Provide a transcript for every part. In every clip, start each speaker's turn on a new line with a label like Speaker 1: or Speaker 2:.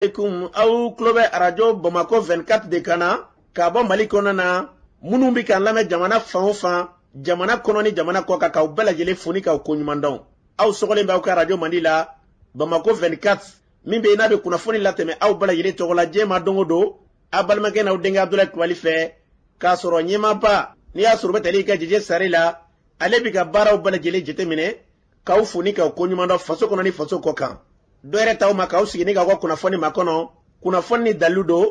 Speaker 1: Alaikum, aw tulo bɛ arajo Bamakɔ 24 de kan na ka bɔ Mali kɔnɔ na. Minnu bɛ k'an lamɛn jamana fan o fan, jamana kɔnɔ ni jamana kɔ kan, k'aw bɛɛ lajɛlen fo ni k'aw koɲuman dɔn. Aw sɔgɔlen bɛ aw ka arajo mandi la Bamakɔ 24, min bɛ yen n'a bɛ kunnafoni latɛmɛ aw bɛɛ lajɛlen tɔgɔ la diɲɛ ma don o don, aw balimakɛ n'aw denkɛ Abudulayi Kulubali fɛ, k'a sɔrɔ ɲɛmaaba n'i y'a sɔrɔ u bɛ tali kɛ Jeje Sare la, ale bɛ ka baaraw bɛɛ lajɛlen jateminɛ, k'aw fo ni k'aw koɲuman dɔn faso kɔnɔ ni faso kɔ kan. Dɔ yɛrɛ t'aw ma k'aw sigi ni k'aw ka kunnafoni makɔnɔ. Kunnafoni ni dalilu don,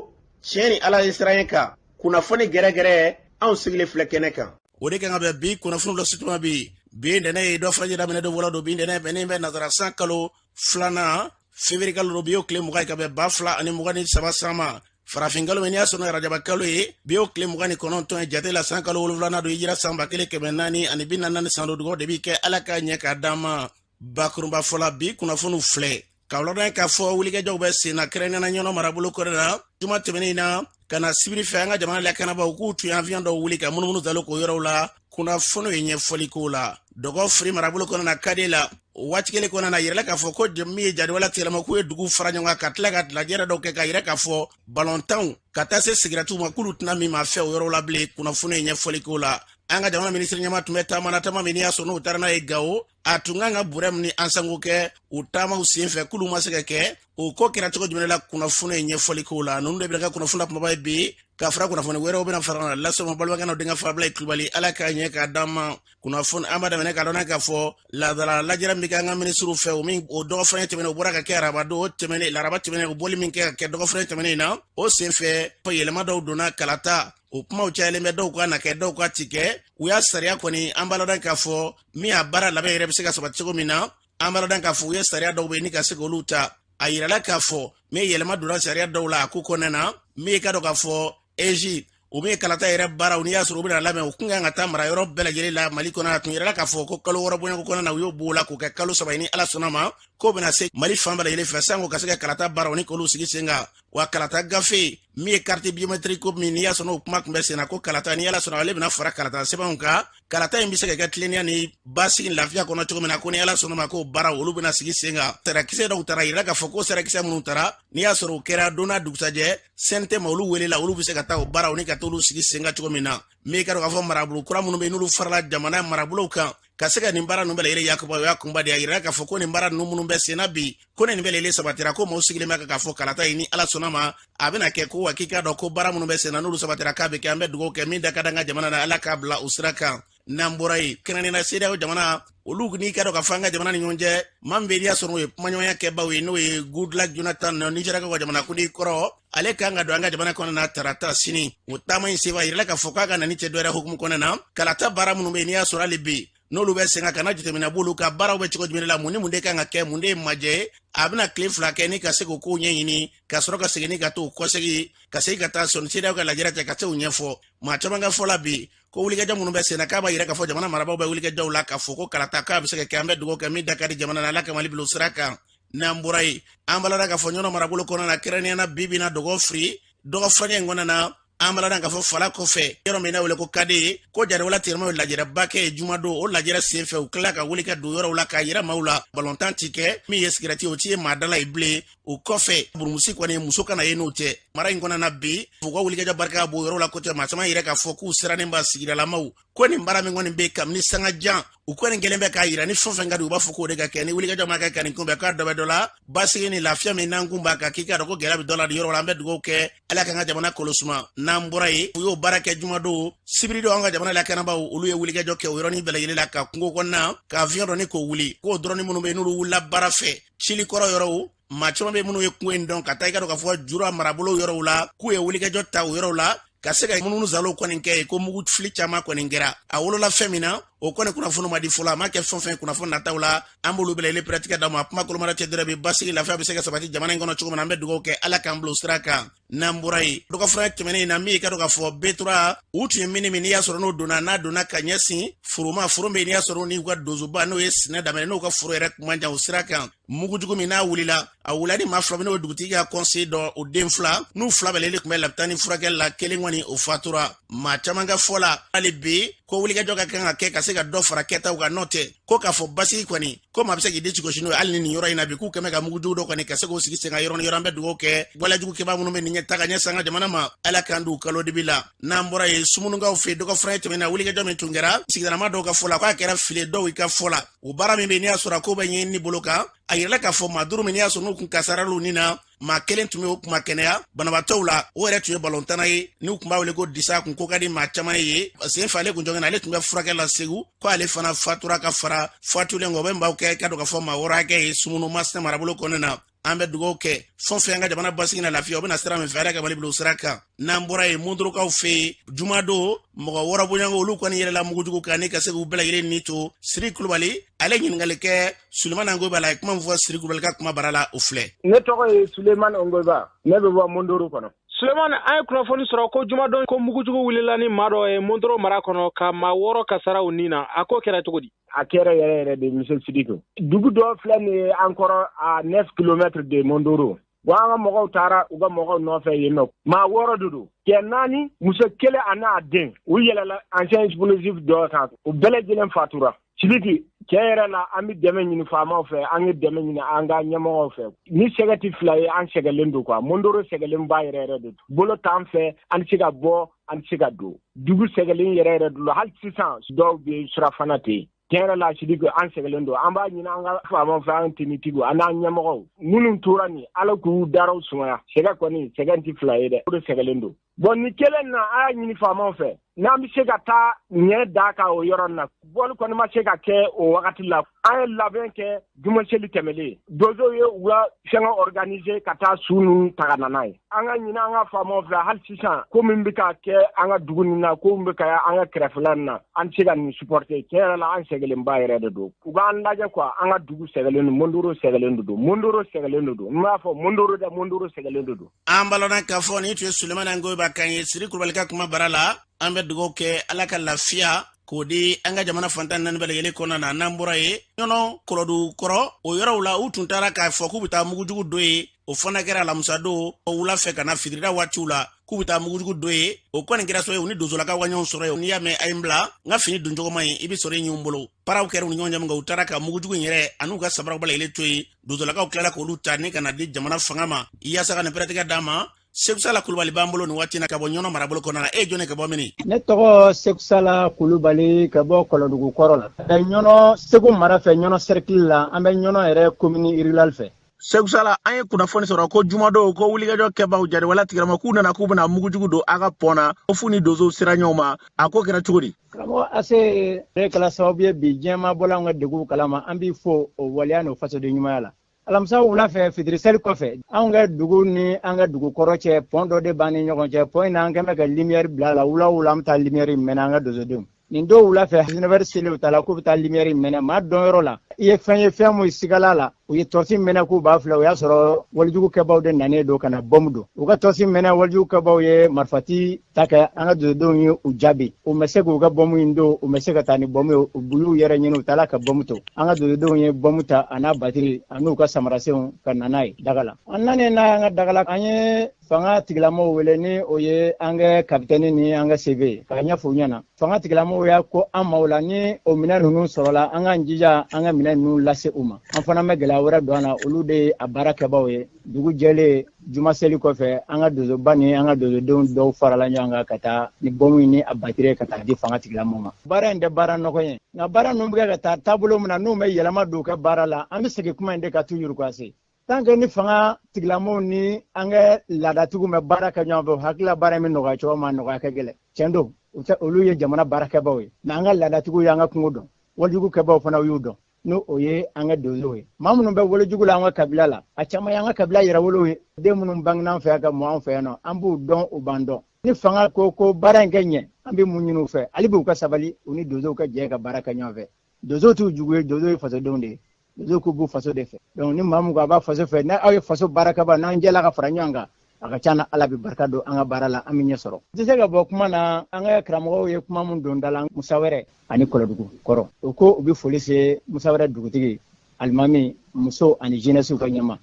Speaker 1: tiɲɛ ni Ala ye siran kan. Kunnafoni gɛrɛgɛrɛ, anw sigilen filɛ kɛnɛ kan.
Speaker 2: O de kan ka bɛn bi kunnafoni dɔ situma bi. Bi ntɛnɛn ye dɔ furancɛ daminɛ don fɔlɔ don. Bi ntɛnɛn bɛnnen bɛ nazara san kalo filanan février kalo don. Bi y'o tile 20 ye ka bɛn 2023 san ma. Farafin kalo min n'i y'a sɔrɔ arajaba kalo ye, bi y'o tile 29 ye jate la, san kalo wolonwulanan don, hijira san 1444 san don. Dugawu de bi kɛ Ala k'a ɲɛ k'a d'an ma. Bakurunba fɔla bi kunnafoniw filɛ ka wulada k'a fɔ wulikajɔw bɛ sen na, kɛrɛnkɛrɛnnenya Ɲɔnɔ marabolo kɔnɔ na. Juma tɛmɛnen na ka na sibiri fɛ, an ka jamana lakanabaaw k'u tun ye avion dɔw wuli ka munumunu zalo k'o yɔrɔw la. Kunnafoniw ye ɲɛfɔli k'o la. Dɔgɔ firi marabolo kɔnɔ na kade la, o waati kelen kɔnɔ na, yirala k'a fɔ ko min ye jadiwala tigilama k'u ye dugu fara ɲɔgɔn kan ka tila ka lajɛrɛ dɔw kɛ k'a yira k'a fɔ balɔntanw ka taa se sigiratiw ma, k'olu tɛna min ma fɛ o yɔrɔw la bilen. Kunnafoni ye ɲɛfɔli k'o la. An ka jamana minisiri ɲɛmaa tun bɛ taama na, taama min n'i y'a sɔrɔ n'u taara n'a ye Gawo, a tun kan ka Burɛmu ni Ansango kɛ u taamaw sen fɛ, k'olu ma se ka kɛ. O ko kɛra cogo jumɛn la? Kunnafoni ye ɲɛfɔli k'o la. Ninnu de bɛna kɛ kunnafoni la kumaba ye bi, ka fara kunnafoni wɛrɛw bɛna fara na lase ma. Balimakɛ n'aw denkɛ Fabila Kulubali, Ala k'a ɲɛ k'a d'an ma. Kunnafoni an b'a daminɛ k'a dɔn k'a fɔ laadala lajɛrɛ min bɛ kɛ an ka minisiriw fɛ, o min o dɔgɔfɛn tɛmɛnen, o bɔra ka kɛ araba don o tɛmɛnen, laraba tɛmɛnen, o bɔli min kɛ ka kɛ dɔgɔfɛn tɛmɛnen na, o sen fɛ yɛlɛma dɔw donna kalata. O kumaw cayalen bɛ, dɔw ka na kɛ, dɔw ka ti kɛ. U y'a sariya kɔni, an b'a ladɔn k'a fɔ min y'a baara labɛn yɛrɛ bɛ se ka sabati cogo min na. An b'a ladɔn k'a fɔ u ye sariya dɔw bɛ yen ni ka se k'olu ta. A yirala k'a fɔ min yɛlɛma donna sariya dɔw la a ko kɔnɔna na, min ye ka dɔn k'a fɔ AIGE, o min ye kalata yɛrɛ baaraw, n'i y'a sɔrɔ u bɛna labɛn, u kun kan ka taa mara yɔrɔ bɛɛ lajɛlen la Mali kɔnɔ. A tun yirala k'a fɔ ko kalo 6 bɔɲɔgɔnko kɔnɔna na, u y'o b'o la k'o kɛ kalo 3 ye. Ni Ala sɔnna ma, k'o bɛna se Mali fan bɛɛ lajɛlen fɛ sanko ka se ka kalata baaraw ni k'olu sigi sen kan. Wa kalata gafe min ye carte biométrique ko min n'i y'a sɔrɔ o kuma tun bɛ sen na, ko kalata ni Ala sɔnna ale bɛna fara kalata sɛbɛnw kan, kalata in bɛ se ka kɛ tilennenya ni basigi ni lafiya kɔnɔ cogo min na, ko ni Ala sɔnna ma k'o baaraw olu bɛna sigi sen kan. Sarakisɛ dɔw tara, yirala k'a fɔ ko sarakisɛ minnu tara, n'i y'a sɔrɔ o kɛra don n'a dugusajɛ CNT ma, olu welela, olu bɛ se ka taa o baaraw ni ka t'olu sigi sen kan cogo min na. Min ka dɔn k'a fɔ marabolo kura minnu bɛ yen n'olu farala jamana marabolow kan ka se ka nin baara ninnu bɛɛ lajɛlen yakuba, o y'a kunba de ye. A yirala k'a fɔ ko nin baara ninnu minnu bɛ sen na bi, ko ni nin bɛɛ lajɛlen sabatira, ko maaw sigilen bɛ k'a fɔ kalata ye ni Ala sɔnna ma a bɛna kɛ, ko wa k'i k'a dɔn ko baara minnu bɛ sen na n'olu sabatira k'a bɛ kɛ. An bɛ dugawu kɛ, min da ka d'an ka jamana na, Ala k'a bila o sira kan. N'an bɔra yen, kɛrɛnkɛrɛnnenya la CEDEAO jamana olu n'i ka dɔn k'a fɔ an ka jamana ni ɲɔgɔn cɛ, maa min bɛ n'i y'a sɔrɔ o ye kumaɲɔgɔnya kɛbaw ye, n'o ye Goodluck Jonathan, Nigéria ka jamanakuntigi kɔrɔ, ale kan ka don an ka jamana kɔnɔ na tarata sini. O taama in senfɛ, a yirala k'a fɔ k'a ka nani tɛ dɔwɛrɛ hukumu kɔnɔna na, kalata baara minnu bɛ yen n'i y'a sɔrɔ hali bi n'olu bɛ sen kan, ka na jateminɛ b'olu ka baaraw bɛ cogo jumɛn la, mun ni mun de kan ka kɛ, mun de ye majɛ ye. A bɛna tile 2 kɛ ni ka se k'o kow ɲɛɲini, ka sɔrɔ ka segin ni ka t'o kɔsegin, ka segin ka taa sɔnni CEDEAO ka lajɛrɛ cɛ ka se o ɲɛfɔ. Maa caman ka fɔ la bi ko wulikajɔ minnu bɛ sen na, k'a b'a yira k'a fɔ jamana marabaaw bɛ wulikajɔw la k'a fɔ ko kalata k'a bɛ se ka kɛ. An bɛ dugawu kɛ, min da ka di jamana na, Ala ka Mali bila o sira kan. N'an bɔra yen, an b'a ladɔn k'a fɔ Ɲɔnɔ marabolo kɔnɔna na, kɛrɛnkɛrɛnnenya la bi bi na dɔgɔ firi dɔgɔ furancɛ in kɔnɔna na, an b'a ladɔn k'a fɔ fala kɔfɛ yɔrɔ min n'a wele ko kade, ko jariwala tigilamaw ye lajɛrɛba kɛ ye jumadon. O lajɛrɛ sen fɛ, u tilala ka wuli ka don yɔrɔw la k'a yira maaw la balontan ti kɛ, min ye sigirɛti o ti ye maa dala ye bilen. O kɔfɛ burumusi kɔni muso kana ye n'o tɛ mara in kɔnɔna na bi. U ka wulikajɔ barika b'o yɔrɔ la kotɛ. Maa caman yɛrɛ k'a fɔ k'u sirannen b'a sigidalamaw ko nin baara min kɔni bɛ kabini sanga jan, u kɔni kɛlen bɛ k'a yira ni fɛn fɛn ka di, u b'a fɔ k'o de ka kɛ. Ni wulikajɔ ma kɛ ka nin kunbɛn, k'a dɔ bɛ dɔ la basigi ni lafiya min n'an kun b'a kan, k'i k'a dɔn ko gɛlɛya bɛ dɔ la nin yɔrɔ la. An bɛ dugawu kɛ, Ala k'an ka jamana kolosuma. N'an bɔra yen, u y'o baara kɛ jumadon. Sibiridon, an ka jamana lakanabaaw olu ye wulikajɔ kɛ o yɔrɔnin bɛɛ lajɛlen la ka kungo kɔnɔna ka avion dɔ ni k'o wuli, k'o dɔrɔnin minnu bɛ yen n'olu wulila baara fɛ cili kɔrɔ yɔrɔw. Maa caman bɛ minnu ye kungo in dɔn ka taa i ka dɔn k'a fɔ jura marabolo yɔrɔw la, k'u ye wulikajɔ ta o yɔrɔw la ka se ka munumunu zalow kɔni kɛ yen, ko mugu fili caman kɔni kɛra. A wolola fɛn min na, o kɔni kunnafoni ma di fɔlɔ. A ma kɛ fɛn fɛn kunnafoni nataw la, an b'olu bɛɛ lajɛlen pɛrɛtigɛ d'aw ma. Kuma kolomara tɛ dɔrɔn bi, basigi lafiya bɛ se ka sabati jamana in kɔnɔ cogo min na, an bɛ dugawu kɛ, Ala k'an bila o sira kan. N'an bɔra yen, dɔgɔfura tɛmɛnen na, min ka dɔn k'a fɔ B3 u tun ye mini min n'i y'a sɔrɔ n'o donna, n'a donna ka ɲɛsin foro ma, foro min n'i y'a sɔrɔ n'u ka donsoba n'o ye sinɛ daminɛ, n'u ka foro yɛrɛ kun man jan o sira kan, mugujugu min n'a wulila, a wulila ni maa 2 n'o ye dugutigi ka conseiller dɔ o den 2, n'u 2 bɛɛ lajɛlen tun bɛ lapitani furakɛli la, kelen kɔni o fatura. Maa caman ka fɔ la hali bi Ko wulikajɔ ka kan ka kɛ ka se ka dɔ fara kɛtaw kan, n'o tɛ ko k'a fɔ basigi kɔni ko maa bɛ se k'i disi gosi n'o ye hali ni nin yɔrɔ in na bi, k'u kɛmɛ ka mugujugu dɔ kɔni ka se k'o sigi sen kan yɔrɔ ni yɔrɔ. An bɛ dugawu kɛ walejugu kɛbaa minnu bɛ nin ɲɛ ta ka ɲɛsin an ka jamana ma, Ala k'an d'u kalo dibi la. N'an bɔra yen, Sumunukaw fɛ yen, dɔgɔ fura tɛmɛna, wulikajɔ min tun kɛra sigidalama dɔw ka fɔ la, k'a kɛra file dɔw i ka fɔ la. O baara min bɛ yen, n'i y'a sɔrɔ a ko bɛ ɲɛɲini bolo kan, a yirala k'a fɔ maa 5 min n'i y'a sɔrɔ n'u kun kasaral'u ni na, maa kelen tun bɛ o kuma kɛnɛya banabaatɔw la, o yɛrɛ tun ye balɔntana ye n'u tun b'a wele ko Disa, kun ko ka di maa caman ye. Sen fɛ ale kun jɔngɛn, ale tun bɛ furakɛ la Segu, ko ale fana fatura ka fara fatulen kɔ. O bɛ maaw kɛ ka dɔn k'a fɔ maa 6 hakɛ ye Sumunu Masina marabolo kɔnɔna na. An bɛ dugawu kɛ fɛn fɛn an ka jamana basigi na lafiya, o bɛna sira min fɛ, Ala ka Mali bila o sira kan. N'an bɔra yen, Mondorokaw fɛ yen, jumadon mɔgɔ 6 bonyanko olu kɔni yɛlɛla mugujugu kan ni ka se k'u bɛɛ lajɛlen ni to. Siri Kulubali ale ɲininkali kɛ Sulemani Angoyiba la, a ye kuma min fɔ Siri Kulubali ka kuma bara la, o filɛ.
Speaker 3: Ne tɔgɔ ye Sulemani Ongoyiba, ne bɛ bɔ Mondoro kɔnɔ.
Speaker 4: Sulemani, an ye kunnafoni sɔrɔ ko jumadon ko mugujugu wulila ni maa dɔ ye Mondoro mara kɔnɔ ka maa 6 kasara u ni na. A ko kɛra cogo di?
Speaker 3: A kɛra yɛrɛ yɛrɛ de, monsieur Sidiki. Dugu dɔ filɛ nin ye an kɔrɔ, à 9 kilomètres de Mondoro. Wa an ka mɔgɔw taara u ka mɔgɔw nɔfɛ yen nɔ. Maa 6 de don. Cɛ 4, muso 1 ani a den. U yɛlɛla engin explosif dɔ kan. U bɛɛ lajɛlen fatura. Sidiki, cɛ yɛrɛ la, an bɛ dɛmɛ ɲini faamaw fɛ, an ye dɛmɛ ɲini an ka ɲɛmɔgɔw fɛ. Ni sɛgɛ tɛ fila ye, an sɛgɛlen don quoi. Mondoro sɛgɛlen ba yɛrɛ yɛrɛ de. Bolo t'an fɛ, an tɛ se ka bɔ, an tɛ se ka don. Dugu sɛgɛlen yɛrɛ yɛrɛ don. Hali sisan dɔw bɛ surafana ten. Tiɲɛ yɛrɛ la Sidiki, an sɛgɛlen don. An b'a ɲini an ka faamaw fɛ, an tenitigiw an n'an ɲɛmɔgɔw minnu tora nin, Ala k'u daraw sumaya. Sɛgɛ kɔni, sɛgɛn tɛ fila ye dɛ, o de sɛgɛlen don. Bon, nin kelen na, a y'a ɲini faamaw fɛ n'an bɛ se ka taa ɲɛ da kan o yɔrɔ na. Bɔli kɔni ma se ka kɛ o wagati la. An ye labɛn kɛ jumaseli tɛmɛlen, donsow ye u ka fɛngɛ organiser ka taa su ninnu ta ka na n'a ye. An ka ɲini an ka faamaw fɛ hali sisan, ko min bɛ ka kɛ an ka dugu nin na, ko min bɛ ka an ka kɛrɛfɛla nin na, an tɛ se ka nin supporter. Tiɲɛ yɛrɛ la, an sɛgɛlenba yɛrɛ de don. U k'an lajɛ quoi. An ka dugu sɛgɛlen don, Mondoro sɛgɛlen de don, Mondoro sɛgɛlen de don. N b'a fɔ Mondoro dɛ, Mondoro sɛgɛlen de don.
Speaker 2: An balona k'a fɔ nin tun ye Sulemani Angoyiba kan ye Siri Kulubali ka kuma bara la. An bɛ dugawu kɛ Ala ka lafiya k'o di an ka jamana fantan naani bɛɛ lajɛlen kɔnɔna na. N'an bɔra yen, Ɲɔnɔ Kɔlɔdugu kɔrɔ, o yɔrɔw la, u tun taara k'a fɔ k'u bɛ taa mugujugu dɔ ye. O fana kɛra alamisadon wula fɛ ka na fitirida waatiw la k'u bɛ taa mugujugu dɔ ye. O kɔni kɛra so ye, u ni donsolakaw ka ɲɔgɔn sɔrɔ yen. N'i y'a mɛn a ye n bila n ka fini doncogo man ɲi, i bɛ sɔrɔ i ɲin bolo. Paraw kɛra u ni ɲɔgɔn cɛ min kɛ, u taara ka mugujugu in yɛrɛ an'u ka samaraw bɛɛ lajɛlen to yen. Donsolakaw tilala k'olu ta ni ka na di jamana fanga ma yaasa ka nin pɛrɛtigɛ d'a ma. Sekusala Kulubali b'an bolo nin waati na ka bɔ Ɲɔnɔ marabolo kɔnɔna na. E ye jɔn ye, ka bɔ mini?
Speaker 5: Ne tɔgɔ Sekusala Kulubali, ka bɔ Kɔlɔdugu kɔrɔ la, Ɲɔnɔ Segu mara fɛ, Ɲɔnɔ cercle la. An bɛ Ɲɔnɔ yɛrɛ commune rurale fɛ.
Speaker 1: Sekusala, an ye kunnafoni sɔrɔ ko jumadon ko wulikajɔ kɛbaw jariwala tigilama k'u nana k'u bɛna mugujugu don a ka pɔn na, ko f'u ni donsow sera ɲɔgɔn ma. A ko kɛra cogo di?
Speaker 5: Karamɔgɔ Ase, ne kɛla sababu ye bi diɲɛma bɔla an ka deguw kalama. An b'i fo o waleya n'o fasoden ɲumanya la. Alamisa wula fɛ, fitiri seli kɔfɛ, anw ka dugu ni an ka dugu kɔrɔ cɛ, pɔn dɔ de b'an ni ɲɔgɔn cɛ. Pɔn in na, an kɛn bɛ ka lumière bila a la. Wula wula, an bɛ taa lumière mɛnɛ an ka donsodenw. Nin don wula fɛ, 19 seli, u taala k'u bɛ taa lumière mɛnɛ. Maa dɔn yɔrɔ la, i ye fɛn ye, fɛn mun sigala la, u ye tɔsi mɛnɛ k'u b'a filɛ. O y'a sɔrɔ walijugu kɛbaw de nanen don ka na bɔmu don. U ka tɔsi mɛnɛ, walijugu kɛbaw ye marifati ta kɛ an ka donsodenw ye u jaabi. U ma se k'u ka bɔmu in don, u ma se ka taa ni bɔmu ye. U y'u yɛrɛ ɲini, u taala ka bɔmu to. An ka donsodenw ye bɔmu ta a n'a batiri a n'u ka samarasenw ka na n'a ye daga la. An nanen n'a y'an ka daga la, an ye fanga tigilamɔgɔw wele, ni o ye an ka kapitɛni ni an ka CV ye, k'a ɲɛfɔ u ɲɛna. Fanga tigilamɔgɔw y'a ko an ma o la, ni o minɛn ninnu sɔrɔla, an k'an jija an ka minɛn ninnu lase u ma. An fana bɛ gɛlɛya wɛrɛ don an na, olu de ye a baara kɛbaaw ye. Dugu jɛlen, juma seli kɔfɛ, an ka donsoba ni an ka donsodenw dɔw farala ɲɔgɔn kan ka taa ni bɔmu ni a batiri ka taa di fanga tigilamɔgɔw ma. Baara in tɛ baara nɔgɔ ye, nka baara ninnu bɛ kɛ ka taa taabolo min na, n'u bɛ yɛlɛma don u ka baara la, an bɛ segin kuma in de ka toujours ka se. Tant que ni fanga tigilamɔgɔw ni an ka laadatigiw bɛ baara kɛ ɲɔgɔn fɛ, u hakilila baara in bɛ nɔgɔya cogo min, a nɔgɔya ka gɛlɛn. Tiɲɛ don, olu ye jamana baarakɛbaw ye, mais an ka laadatigiw y'an ka kungo dɔn, walijugu kɛbaw fana y'u dɔn, n'o o ye an ka donsow ye. Maa minnu bɛ walejugu la an ka kabila la, a caman y'an ka kabila yɛrɛwolow ye. Den minnu bangena an fɛ yan ka mɔ an fɛ yan nɔ, an b'u dɔn, u b'an dɔn. Ni fanga ko ko baara in kɛ ɲɛ, an bɛ mun ɲini u fɛ? Hali bi u ka sabali, u ni donsow ka jɛ ka baara kɛ ɲɔgɔn fɛ. Donsow t'u jugu ye, donsow ye fasodenw de ye. Donsow k'u b'u faso de fɛ. Donc ni maa min ko a b'a faso fɛ, n'aw ye faso baarakɛba, n'an jɛla ka fara ɲɔgɔn kan, a ka ca na Ala bɛ barika don an ka baara la, an bɛ ɲɛ sɔrɔ. N tɛ se ka bɔ kuma na, an ka karamɔgɔw ye kuma min don da la Musawɛrɛ ani Kɔlɔdugu kɔrɔ, o ko u bɛ foli se Musawɛrɛ dugutigi alimami muso ani jeunesse ka ɲɛma,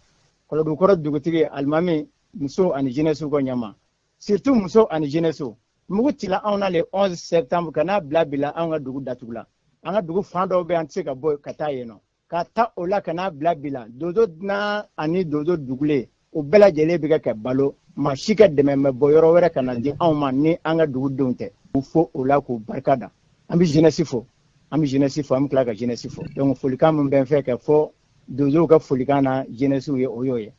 Speaker 5: Kɔlɔdugu kɔrɔ dugutigi alimami muso ani jeunesse ka ɲɛma, surtout muso ani jeunesse. Mugu cila anw na le 11 septembre ka n'a bila bi la, anw ka dugu datugula. An ka dugu fan dɔw bɛ, an tɛ se ka bɔ ka taa yen nɔ. Ka ta o la ka n'a bila bi la, donso dunan ani donso dugulen, o bɛɛ lajɛlen bɛ kɛ balo. Maa si ka dɛmɛ ma bɔ yɔrɔ wɛrɛ ka na di anw ma ni an ka dugudenw tɛ. K'u fo o la, k'u barika da. An bɛ jeunesse fo, an bɛ jeunesse fo, an bɛ tila ka jeunesse fo. Donc folikan min bɛ n fɛ ka fɔ donsow ka folikan na jeunesse ye, o y'o ye.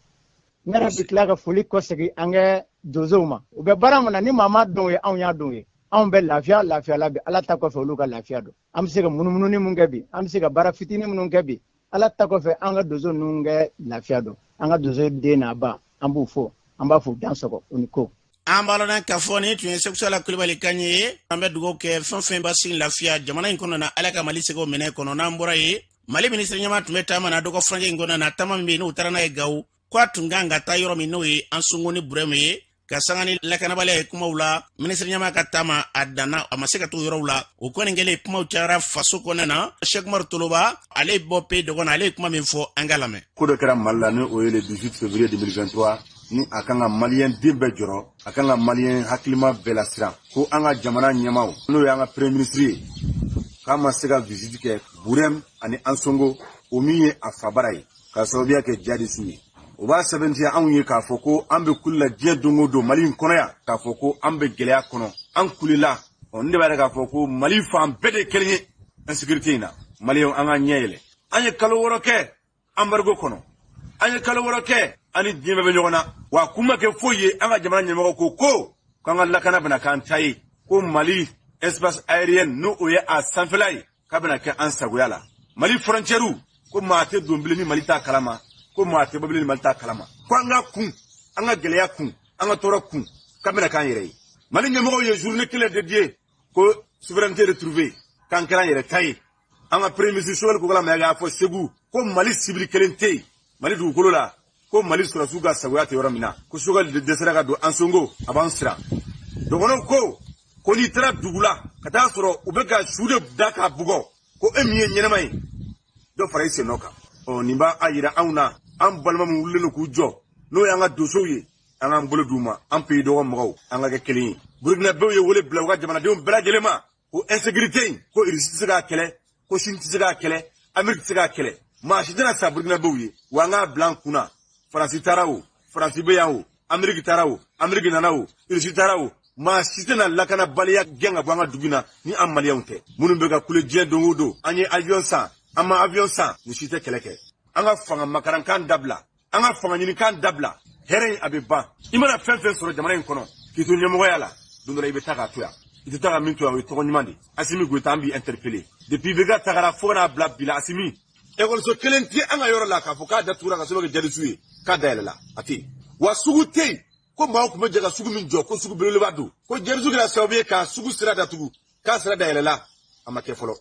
Speaker 5: Ne yɛrɛ bɛ tila ka foli kɔsegin an ka donsow ma. U bɛ baara min na, ni maa ma dɔn ye, anw y'a dɔn ye. Anw bɛ lafiya lafiya la bi, Ala ta kɔfɛ, olu ka lafiya don. An bɛ se ka munumununi mun kɛ bi, an bɛ se ka baara fitinin minnu kɛ bi, Ala ta kɔfɛ, an ka donso ninnu kɛ lafiya don. An ka donso den n'a ba, an b'u fo, an b'a fo dansɔgɔ u ni ko.
Speaker 2: An b'a lɔn k'a fɔ nin tun ye Sekusala Kulibali kan ye. An bɛ dugawu kɛ fɛn fɛn ba sigi lafiya jamana in kɔnɔ na, Ala ka Mali sɛgɛw minɛ kɔnɔ. N'an bɔra yen, Mali minisiri ɲɛma tun bɛ taama na dɔgɔ furancɛ in kɔnɔ na, taama min bɛ yen n'u taara n'a ye Gawo, ko a tun kan ka taa yɔrɔ min, n'o ye Ansongo ni Burɛmu ye, ka sanga ni lakanabaliya ye kumaw la. Minisiri ɲɛma ka taama a danna, a ma se ka t'o yɔrɔw la. O kɔni kɛlen, kumaw cayara faso kɔnɔna na. Sɛkumaru Toloba, ale bɔ pe dɔgɔn na, ale ye kuma min fɔ, an ka lamɛn.
Speaker 6: Ko dɔ kɛra Mali la, ni o ye le 18 février 2023, ni a kan ka Maliyɛn den bɛɛ jɔrɔ, a kan ka Maliyɛn hakilima bɛɛ lasiran, ko an ka jamana ɲɛmaw, n'o y'an ka premier ministre ye, k'a ma se ka visite kɛ Burɛm ani Ansongo, o min ye a fabara ye, k'a sababuya kɛ jihadisiw ye. O b'a sɛbɛntiya anw ye k'a fɔ ko an bɛ kuli la diɲɛ don o don Mali in kɔnɔ yan, k'a fɔ ko an bɛ gɛlɛya kɔnɔ, an kulila. Ɔ, ne de b'a yɛrɛ k'a fɔ ko Mali fan bɛɛ de ye kelen ye insécurité in na. Maliyɛnw, an ka ɲɛ yɛlɛ. An ye kalo 6 kɛ embargo kɔnɔ, an ye kalo 6 kɛ an ni diɲɛ bɛɛ bɛ ɲɔgɔn na, wa kun ma kɛ foyi ye. An ka jamana ɲɛmɔgɔ ko k'an ka lakana bɛna k'an ta ye, ko Mali espace aérien, n'o o ye a sanfɛla ye, k'a bɛna kɛ an sagoya la. Mali frontière, ko maa tɛ don bilen ni Mali t'a kalama, ko maa tɛ bɔ bilen ni Mali t'a kalama, ko an ka kun, an ka gɛlɛya kun, an ka tɔɔrɔ kun, k'a bɛna k'an yɛrɛ ye. Mali ɲɛmɔgɔw ye journée kelen dédié ko souveraineté retrouvée, k'an kɛra an yɛrɛ ta ye. An ka premier ministre Choguel Kokalla Maïga y'a fɔ Segu ko Mali civil kelen tɛ yen Mali dugukolo la, ko Mali sɔrɔdasiw ka sagoya tɛ yɔrɔ min na, ko Choguel de dɛsɛra ka don Ansongo, a b'an siran. Dɔgɔnɔw ko n'i taara dugu la ka taa sɔrɔ u bɛ ka su de da k'a bugɔ, ko e min ye ɲɛnama ye, dɔ fara i sen nɔ kan. Ɔ, nin b'a yira anw na, an balima min wulilen don k'u jɔ, n'o y'an ka donsow ye, an k'an bolo d'u ma. An pays dɔgɔ mɔgɔw, an ka kɛ kelen ye. Burukinabew ye wele bila u ka jamanadenw bɛɛ lajɛlen ma ko insécurité in, ko Irisi tɛ se k'a kɛlɛ, ko Chine tɛ se k'a kɛlɛ, Amérique tɛ se k'a kɛlɛ, maa si tɛna sa Burukinabew ye. Wa an k'a bila an kunna, Faransi taara o, Faransi bɛ yan o, Amérique taara o, Amérique nana o, Irisi taara o, maa si tɛna lakanabaliya gɛn ka bɔ an ka dugu in na ni an Maliyɛnw tɛ. Minnu bɛ ka kule diɲɛ don o don, an ye avion san, an ma avion san, nin si tɛ kɛlɛ kɛ. An ka fanga makarankan dabila, an ka fanga ɲinikan dabila. Hɛrɛ in a bɛ ban. I mana fɛn fɛn sɔrɔ jamana in kɔnɔ k'i to ɲɛmɔgɔya la, don dɔ la i bɛ taa k'a to yan. I tɛ taa ka min to yan, o ye tɔgɔ ɲuman de ye. Asimi Goyita, an b'i interpellé depuis IBK tagara fo ka n'a bila bi la. Asimi, ekɔliso kelen tɛ an ka yɔrɔ la k'a fɔ k'a datugura ka sababu kɛ jihadisiw ye, k'a dayɛlɛla, a tɛ yen. Wa sugu tɛ yen ko maaw tun bɛ jɛ ka sugu min jɔ, ko sugu belebeleba don, ko jihadisiw kɛra sababu ye k'a sugu sira datugu, k'a sira dayɛlɛla, a ma kɛ fɔlɔ.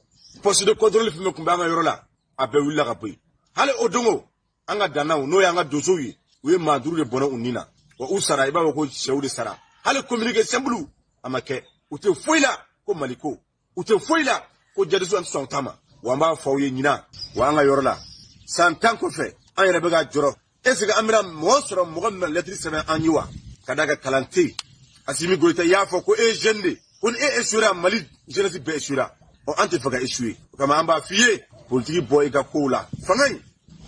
Speaker 6: Poste de contrôle fɛn fɛn tun bɛ an ka yɔrɔ la, a bɛɛ wulila ka bɔ yen. Hali o don o, an ka dannaw, n'o y'an ka donsow ye, u ye maa 5 de bɔnɛ u ni na, wa u sara i b'a fɔ ko sɛw de sara. Hali communiqué simple a ma kɛ. U tɛ foyi la ko Mali ko, u tɛ foyi la ko jihadisiw, an tɛ sɔn u ta ma. Wa an b'a fɔ aw ye ɲinan, wa an ka yɔrɔ la, san 10 kɔfɛ, an yɛrɛ bɛ ka jɔrɔ, est ce que an bɛna mɔgɔ sɔrɔ, mɔgɔ min bɛna lɛtiri sɛbɛn an ye wa? Ka d'a kan kalan tɛ yen. Asimi Goyita y'a fɔ ko e ye jeune de, ko ni e échouera, Mali jeunesse bɛɛ échouera. Ɔ, an tɛ fɛ ka échouer, o kama an b'a f'i ye, politiki bɔ i ka kow la. Fanga in,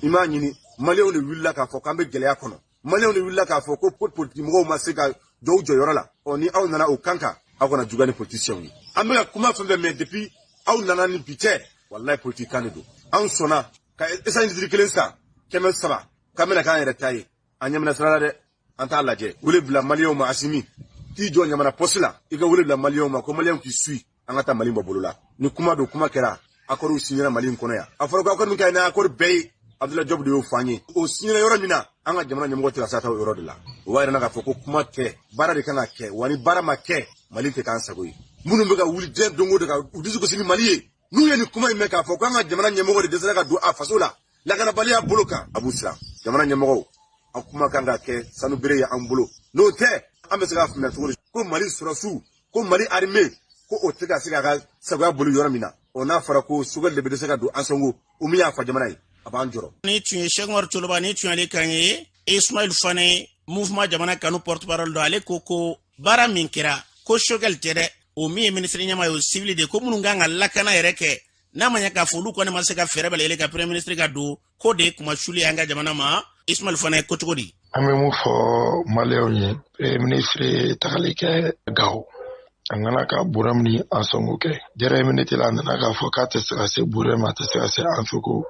Speaker 6: i m'a ɲini. Maliyɛnw de wulila k'a fɔ k'an bɛ gɛlɛya kɔnɔ, Maliyɛnw de wulila k'a fɔ ko politiki mɔgɔw ma se ka jɔ u jɔyɔrɔ la. Ɔ, ni aw nana o kan kan, aw kana juguya ni politiciens ye. An bɛ ka kuma fɛn fɛn mɛn depuis aw nana ni bi cɛ, walayi politiki kan de don. Anw sɔnna ka essence litiri kelen san 300, k'an bɛna k'an yɛrɛ ta ye. An ɲɛ bɛna sira la dɛ, an t'a lajɛ. Wele bila Maliyɛnw ma, Asimi k'i jɔ ɲamana poste la, i ka wele bila Maliyɛnw ma ko Maliyɛnw k'i suit, an ka taa Mali bɔ bolo la. Ni kuma don, kuma kɛra, accord signera Mali in kɔnɔ yan. A fɔra ko accord min ka ɲi ni accord bɛɛ ye, Abdoulaye Diop de y'o fɔ an ye. O signera yɔrɔ min na, an ka jamana ɲɛmɔgɔ tɛ ka se ka taa o yɔrɔ de la. O b'a yira k'a fɔ ko kuma tɛ, baara de kan ka kɛ. Wa ni baara ma kɛ, Mali tɛ k'an sago ye. Minnu bɛ ka wuli diɲɛ don o don ka u dusu gosi ni Mali ye, n'u ye nin kuma in mɛn k'a fɔ k'an ka jamana ɲɛmɔgɔ de dɛsɛra ka don a faso la lakanabaliya bolo kan, a b'u siran. Jamana ɲɛmɔgɔw, an kuma kan ka kɛ sanu bere ye an bolo. N'o tɛ, an bɛ se k'a faamuya cogo di ko Mali sɔrɔdasiw, ko Mali armée, ko o tɛ ka se k'a ka sagoya boli yɔrɔ min na? Ɔ, n'a fɔra ko Choguel de bɛ dɛsɛ ka don Ansongo, o min y'a fa jamana ye, a b'an jɔrɔ.
Speaker 2: Ni tun ye Cheikh Umaru Toloba, ni tun y'ale kan ye. Ismail Fane, mouvement Jamana Kanu porte parole dɔ, ale ko baara min kɛra Ko Choguel tɛ dɛ, o min ye minisiri ɲɛmaa ye, o civil de, ko minnu kan ka lakana yɛrɛ kɛ, n'a ma ɲɛ k'a fɔ olu kɔni ma se ka fɛɛrɛ bɛɛ lajɛlen ka premier ministre ka don, ko de ye kumasuli ye an ka jamana ma. Ismail fana ye ko cogo di?
Speaker 7: An bɛ mun fɔ maliyɛnw ye, premier ministre ye tagali kɛ Gawo, a nana ka Burɛmu ni Ansɔngo kɛ. Dernière minute la, a nana k'a fɔ k'a tɛ se ka se Burɛmu, a tɛ se ka se Ansɔngo,